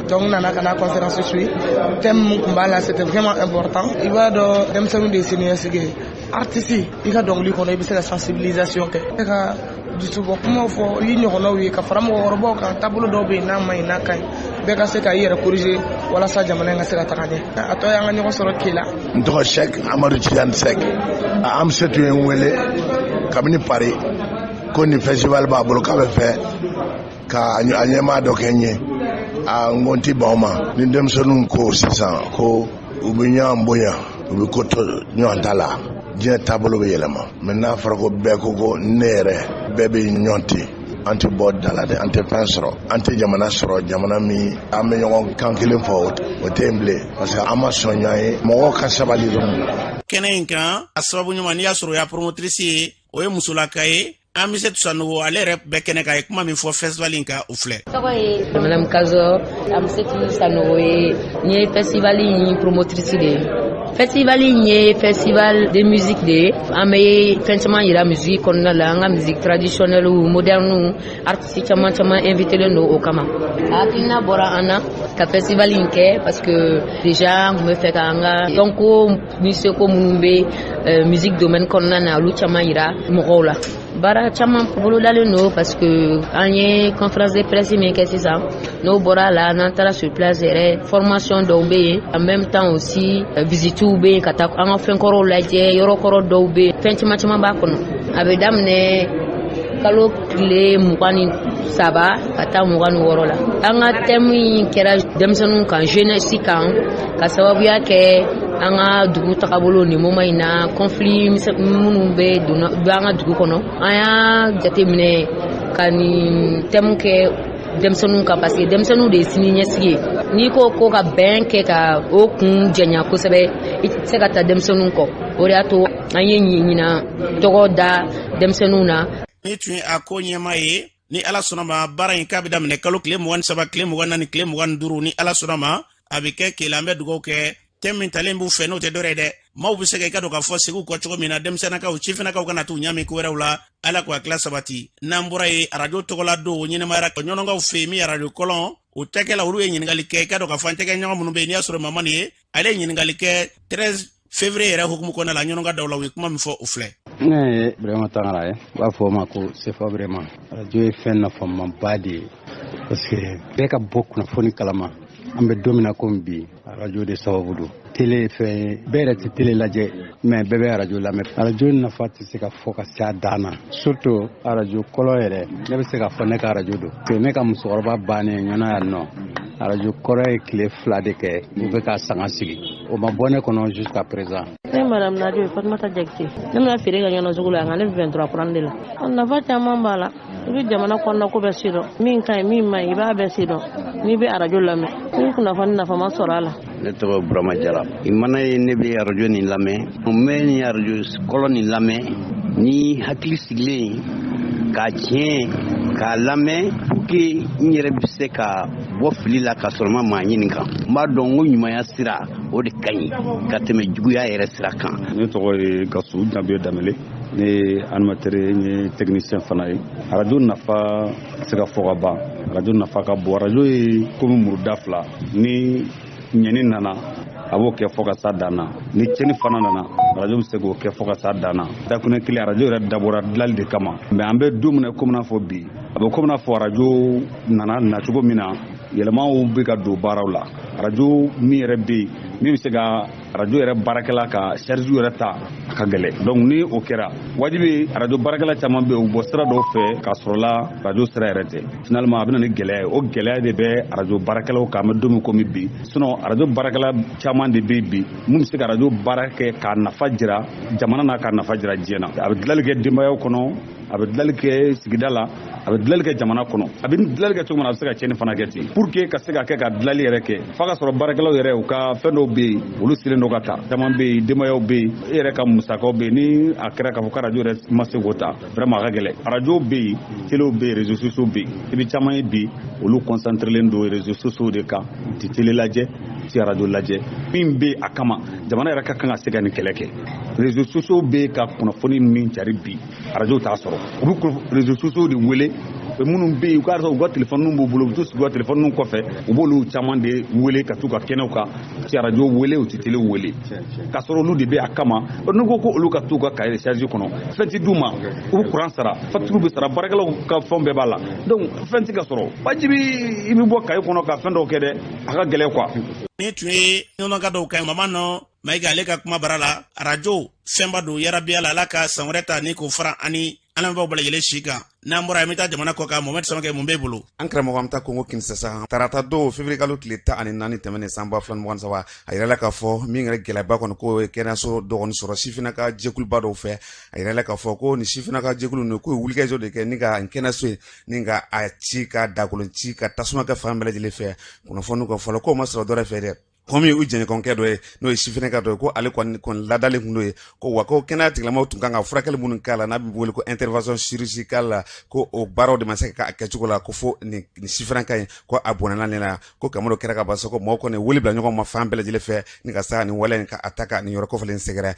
Speaker 16: donc n nana ka na conférence suivre. Thème mun kun b'a la, c'était vraiment important. I b'a dɔn, denmisɛnninw de ye siniɲɛsigi ye. Artiste, i ka dɔnkili kɔnɔ, i bɛ se ka sensibilisation kɛ, e ka dusubɔ kumaw fɔ i ɲɔgɔnnaw ye, ka fara mɔgɔkɔrɔbaw kan. Taabolo dɔw bɛ yen n'a ma ɲi, n'a ka ɲi, bɛɛ ka se ka i yɛrɛ corriger walasa jamana in ka se ka taga ɲɛ. A tɔ y'an ka ɲɔgɔn sɔrɔ Kela.
Speaker 17: N tɔgɔ Sɛk Amadu Tidiane Sɛk. Amsetu ye n wele kabini Paris ko nin festival b'a bolo, k'a bɛ fɛ ka a ɲɛmaa dɔ kɛ n ye. A n ko n ti ban o ma. Ni denmisɛnninw ko sisan ko u bɛ ɲɔgɔn bonya, u bɛ ko to ɲɔgɔn ta la, diɲɛ taabolo bɛ yɛlɛma. Mɛ n'a fɔra ko bɛɛ ko ko ne yɛrɛ, bɛɛ bɛ ɲɔgɔn ten, an tɛ bɔ da la dɛ, an tɛ fɛn sɔrɔ, an tɛ jamana sɔrɔ. Jamana min an bɛ ɲɔgɔn kan kelen fɔ, o tɛ yen bilen, parce que an ma sɔn ɲɔgɔn ye. Mɔgɔw ka sabali dɔrɔn.
Speaker 2: Kɛnɛ in kan, a sababu ɲuman n'i y'a sɔrɔ o y'a promotrice ye, o ye musolaka ye, Amisetu Sanogo. Ale yɛrɛ bɛ kɛnɛ kan, a ye kuma min fɔ festival in kan, o filɛ.
Speaker 18: Tɔgɔ ye Madame Kazɔ Amisetu Sanogo ye. N ye festival in promotrice de ye. Festival in ye festival de musique de ye. An bɛ fɛn caman yira musique kɔnɔna la, an ka musique traditionnelle, moderne. Artiste caman caman invité len don o kama. A hakilina bɔra an na ka festival in kɛ parce que déjà an tun bɛ fɛ k'an ka dɔnko ni seko minnu bɛ musique domaine kɔnɔna na, olu caman yira mɔgɔw la. Baara caman bolodalen don, parce que an ye conférence de presse min kɛ sisan, n'o bɔra a la, n'an taara sur place yɛrɛ, formation dɔw bɛ yen, en même temps aussi visitew bɛ yen, ka taa an ka fɛnkɔrɔw lajɛ, yɔrɔkɔrɔ dɔw bɛ yen. Fɛn caman caman b'a kɔnɔ. A bɛ daminɛ kalo kalo tile 23 ka taa 26 la. An ka thème in kɛra denmisɛnninw kan, jeunesse kan, ka sababuya kɛ an ka dugu tagabolo nin moment in na, conflit minnu bɛ an ka dugu kɔnɔ. An y'a jateminɛ ka nin thème kɛ denmisɛnninw kan parce que denmisɛnninw de ye sini ɲɛsigi ye. N'i ko ko ka bɛn kɛ ka o kun jɛnya kosɛbɛ, i tɛ se ka taa denmisɛnninw kɔ. O de y'a to an ye ɲinan tɔgɔ da denmisɛnninw na.
Speaker 2: Ni tun ye a ko ɲɛmaa ye, ni Ala sɔnna ma, baara in k'a bɛ daminɛ kalo tile 23, tile 24, tile 25, ni Ala sɔnna ma, a bɛ kɛ Kela. An bɛ dugawu kɛ. Thème min talen b'u fɛ, n'o tɛ dɔwɛrɛ ye dɛ, maaw bɛ se ka i ka don k'a fɔ segu kɔ cogo min na, denmisɛnninkaw, sifinnakaw kana t'u ɲami ko wɛrɛw la. Ala k'u hakili sabati. N'an bɔra yen, arajo tɔgɔla don ɲɛnɛmayara ɲɔnɔnkaw fɛ yen, min arajo kɔlɔn o cakɛla, olu ye ɲininkali kɛ. I ka dɔn k'a fɔ an tɛgɛ ɲɔgɔn minnu bɛ yen, n'i y'a sɔrɔ mama nin ye, ale ye ɲininkali kɛ 13 février yɛrɛ hukumu kɔnɔna la. Ɲɔnɔnka daw la, u ye kuma min fɔ, o filɛ.
Speaker 19: Ne ye Burama Tangara ye, u b'a fɔ o ma ko Sefa Burama. Arajo ye fɛn nafamaba de ye parce que bɛɛ ka bɔ kunnafoni kalama. An bɛ don min na komi bi, arajo de sababu don. Tele ye fɛn ye, bɛɛ yɛrɛ tɛ tele lajɛ, mais bɛɛ bɛ arajo lamɛn. Arajo nafa tɛ se ka fɔ ka se a dan na, surtout arajo kɔlɔ yɛrɛ. Ne bɛ se k'a fɔ ne ka arajo don parce que ne ka musokɔrɔba bannen ɲɔnɔ yan nɔ, arajo kɔrɔ ye tile 2 de kɛ, u bɛ ka sanga sigi, o ma bɔ ne kɔnɔ jusqu'à présent.
Speaker 20: Ne madame Nadio ye, Fatumata Jakite. Ne bɛna feere kɛ ɲɔnɔ sugu la, nka ne bɛ 23 kuran de la. Nafa caman b'a la. I bɛ jamana kɔnɔna ko bɛɛ sidɔn, min ka ɲi, min man ɲi, i b'a bɛɛ sidɔn n'i bɛ arajo lamɛn. I bɛ kunnafoni nafama sɔrɔ a la.
Speaker 21: Ne tɔgɔ Burama Jara. I mana ye, ne bɛ arajo nin lamɛn, n bɛ nin arajo kɔlɔn nin lamɛn ni hakili sigilen k'a tiɲɛ k'a lamɛn pour que n yɛrɛ bɛ se ka bɔ fili la ka sɔrɔ n ma maa ɲininka. N b'a dɔn ko ɲumanya sira, o de ka ɲi ka tɛmɛ juguya yɛrɛ sira kan.
Speaker 22: Ne tɔgɔ ye Gasu Danbiye Danbele. Ne ye animateur ye, n ye technicien fana ye. Arajo nafa tɛ se ka fɔ ka ban. Arajo nafa ka bon. Arajo ye komi muruda fila, ni ɲɛni nana, a b'o kɛ fɔ ka s'a dan na. Ni tiɲɛni fana nana, arajo bɛ se k'o kɛ fɔ ka s'a dan na. Dakunɛ kelen, arajo yɛrɛ dabɔra dilanli de kama, mais an bɛ don min na komi n'a fɔ bi, a bɛ komi n'a fɔ arajo nana nacogo min na, yɛlɛmaw bɛ ka don baaraw la. Arajo min yɛrɛ bɛ yen, min bɛ se ka arajo yɛrɛ baarakɛla ka charge yɛrɛ ta, a ka gɛlɛn. Donc ni o kɛra wajibi, arajo baarakɛla caman bɛ yen, u bɔ sira dɔw fɛ k'a sɔrɔ la arajo sira yɛrɛ tɛ. Finalement a bɛ na ni gɛlɛya ye. O gɛlɛya de bɛ arajo baarakɛlaw kan an bɛ don min komi bi. Sinon arajo baarakɛla caman de bɛ yen bi, mun bɛ se ka arajo baara kɛ k'a nafa jira jamana na, k'a nafa jira diɲɛ na. A bɛ dilanli kɛ denbayaw kɔnɔ, a bɛ dilanli kɛ sigida la, a bɛ dilanli kɛ jamana kɔnɔ. A bɛ dilanli kɛ cogo min na, a bɛ se ka tiɲɛni fana kɛ ten. Pour que ka se ka kɛ ka dilanli yɛrɛ kɛ, f'a ka sɔrɔ baarakɛlaw yɛrɛ, u ka fɛn dɔw bɛ yen, olu sigilen don ka ta. Caman bɛ yen, denbayaw bɛ yen, e yɛrɛ ka musakaw bɛ yen. Ni a kɛra k'a fɔ ko arajo yɛrɛ ma se k'o ta, vraiment a ka gɛlɛn. Arajo bɛ yen, telew bɛ yen, réseaux sociaux bɛ yen. I bɛ caman ye bi, olu concentrelen don réseaux sociaux de kan. U tɛ télé lajɛ, u tɛ arajo lajɛ. Min bɛ a kama, jamana yɛrɛ ka kan ka se ka nin kɛlɛ kɛ. Réseaux sociaux bɛ ka kunnafoni min cari bi, arajo t'a sɔrɔ. U bɛ réseaux sociaux de wele. Minnu bɛ yen, u k'a sɔrɔ u ka téléphone b'u bolo, u bɛ t'u sigi u ka téléphone kɔfɛ, u b'olu caman de wele ka t'u ka kɛnɛw kan. U tɛ arajo wele, u tɛ télé wele, k'a sɔrɔ olu de bɛ a kama. N'u ko ko olu ka t'u ka cahier de charge kɔnɔ, fɛn tɛ d'u ma. U bɛ courant sara, facture bɛ sara, baarakɛlaw ka fɛnw bɛɛ b'a la. Donc fɛn tɛ ka sɔrɔ. Wajibi i bɛ bɔ cahier kɔnɔ ka fɛn dɔw kɛ dɛ, a ka gɛlɛn quoi.
Speaker 2: Ni tun ye ɲɔgɔn dɔw ka mama nɔ Mayiga, ale ka kuma bara la, arajo fɛnba don. Yarabi Ala, Ala ka san wɛrɛ ta ni k'o fara ani an lamɛnbaaw bɛɛ lajɛlen si kan. N'an bɔra yen, an bɛ taa jamana kɔ kan. Mohamed Samakɛ, mun b'e bolo?
Speaker 23: An karamɔgɔ, an bɛ taa Kongo Kinsasa. Tarata don, février kalo tile 14 tɛmɛnen san 2023, a yirala k'a fɔ min yɛrɛ gɛlɛyaba kɔni k'o ye kɛnɛyaso dɔ kɔni sɔrɔ sifinnaka jɛkuluba dɔw fɛ. A yirala k'a fɔ ko nin sifinnaka jɛkulu ninnu k'u ye wulikajɔ de kɛ ni ka kɛnɛyaso in ni ka a ci, ka dakolon ci, ka tasuma kɛ fan bɛɛ lajɛlen fɛ. Kunnafoniw ka fɔlɔ k'o ma sɔrɔ dɔ wɛrɛ fɛ dɛ, komi u jɛɲɔgɔnkɛ dɔ ye, n'o ye sifinnaka dɔ ye, ko ale kɔni ladalen kun don ye ko wa ko kɛnɛya tigilamɔgɔw tun kan ka furakɛli minnu k'a la, n'a bɛ wele ko intervention chirurgicale la, ko o baaraw de ma se ka k'a kɛcogo la, ko fo nin sifinnaka in ko a bɔnɛna nin na. Ko kamaro kɛra ka ban sa, ko mɔgɔw kɔni wele bila ɲɔgɔn ma fan bɛɛ lajɛlen fɛ ni ka sa nin wale in ka a ta ka nin yɔrɔ kɔfɛlen sɛgɛrɛ.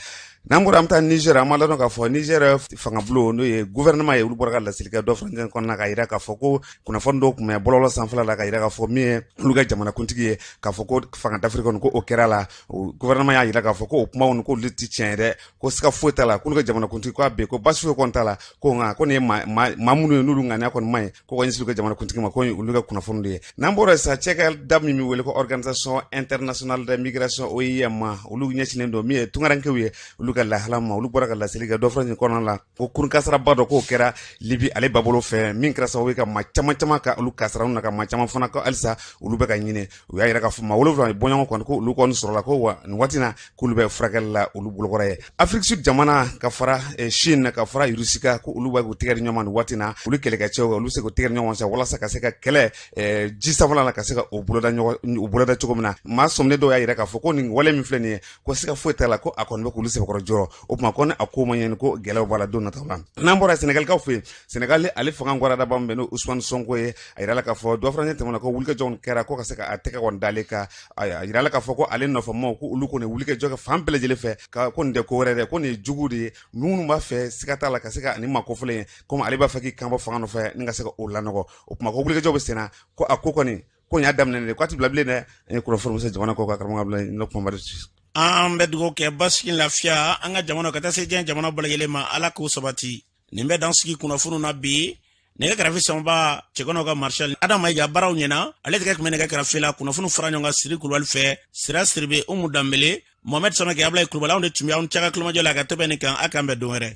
Speaker 23: N'an bɔra, an bɛ taa Niger. An b'a ladɔn k'a fɔ Niger fangabulon, n'o ye gouvernement ye, olu bɔra ka laseli kɛ dɔ furancɛ kɔnɔna k'a yira k'a fɔ ko kunnafoni dɔw tun bɛ bɔlɔlɔ sanfɛla la k'a yira k'a fɔ min ye olu ka jamanakuntigi ye, k'a fɔ ko fanga dafiri feere kɔni ko o kɛra la, gouvernement y'a jira k'a fɔ ko o kumaw ko olu tɛ tiɲɛ ye dɛ, ko siga foyi t'a la, k'olu ka jamanakuntigi ko a bɛ yen, ko baasi foyi kɔni t'a la, ko nka ko nin ye maa minnu ye n'olu ŋaniya kɔni man ɲi ko ka ɲɛsin u ka jamanakuntigi ma, ko olu ka kunnafoni de ye. N'an bɔra sisan, cakɛda min bɛ wele ko Organisation internationale de migration, OIM, olu ɲɛsinnen don min ye tunkarankew ye olu ka lahala ma, olu bɔra ka laseli kɛ dɔ fara nin kɔnɔna la ko kurun kasaraba dɔ k'o kɛra Libi ale babolo fɛ, min kɛra sababu ye ka maa caman caman ka olu kasara na, ka maa caman fana ko halisa olu bɛ ka ɲini. U y'a yira k'a fɔ maa 7 bɔɲɔgɔn kɔni ko olu kɔni sɔrɔla, ko wa nin waati na k'olu bɛ furakɛli la olu bolokɔrɔ ye. Afrique Sud jamana ka fara Chine ka fara Russie kan, ko olu b'a k'u tɛgɛ di ɲɔgɔn ma nin waati na, olu kɛlɛkɛcɛw olu bɛ se k'u tɛgɛ di ɲɔgɔn ma walasa ka se ka kɛlɛ ji sanfɛla la ka se ka o boloda ɲɔgɔn o boloda cogo min na. Maa sɔminen dɔw y'a yira k'a fɔ ko nin wale min filɛ nin ye, ko siga foyi t'a la ko a kɔni bɛ k'olu sɛbɛkɔrɔ jɔrɔ. O tuma ko ni a ko ma ɲɛ, ko gɛlɛyaw b'a la don nataw la. N'an bɔra Senegalikaw fɛ yen, Senegal ale fanga gwaradaba min bɛ n'o Ousmane Sonko ye, a yirala k'a fɔ dɔ fana tɛmɛna ko wulikajɔ kɛra ko ka se ka a tɛgɛ kɔni d'ale kan. A yirala k'a fɔ ko ale nɔfɛmaaw ko olu kɔni wulikajɔ kɛ fan bɛɛ lajɛlen fɛ, ka ko nin tɛ ko wɛrɛ dɛ, ko nin ye jugu de ye minnu b'a fɛ siga t'a la ka se ka nin maa kofɔlen ye, komi ale b'a fɛ k'i kan bɔ fanga nɔfɛ ni ka se ka o lanɔgɔ. O tuma ko wulikajɔ bɛ senna, ko a ko kɔni ko nin y'a daminɛ de, ko a ti bila bilen dɛ. An ye kunnafoni se jamana kɔ kan, karamɔgɔ Abulayi n'o kuma.
Speaker 2: An bɛ dugawu kɛ basigi, lafiya an ka jamana ka taa se diɲɛ jamana bɛɛ lajɛlen ma, Ala k'o sabati. Nin bɛ dan sigi kunnafoniw na bi. Nɛgɛ kɛrɛfɛ sanba cɛkɔnɔw ka Marshal Adama Mayiga, baaraw ɲɛna, ale tɛgɛ tun bɛ nɛgɛ kɛrɛfɛ la. Kunnafoniw fara ɲɔgɔn kan Siri Kulubali fɛ, Sira Siribe, Umu Danbele, Mohamed Samake, Abulayi Kulubali, anw de tun bɛ aw cɛ ka kulomajɔ la ka tɛmɛ nin kan. A k'an bɛn don wɛrɛ.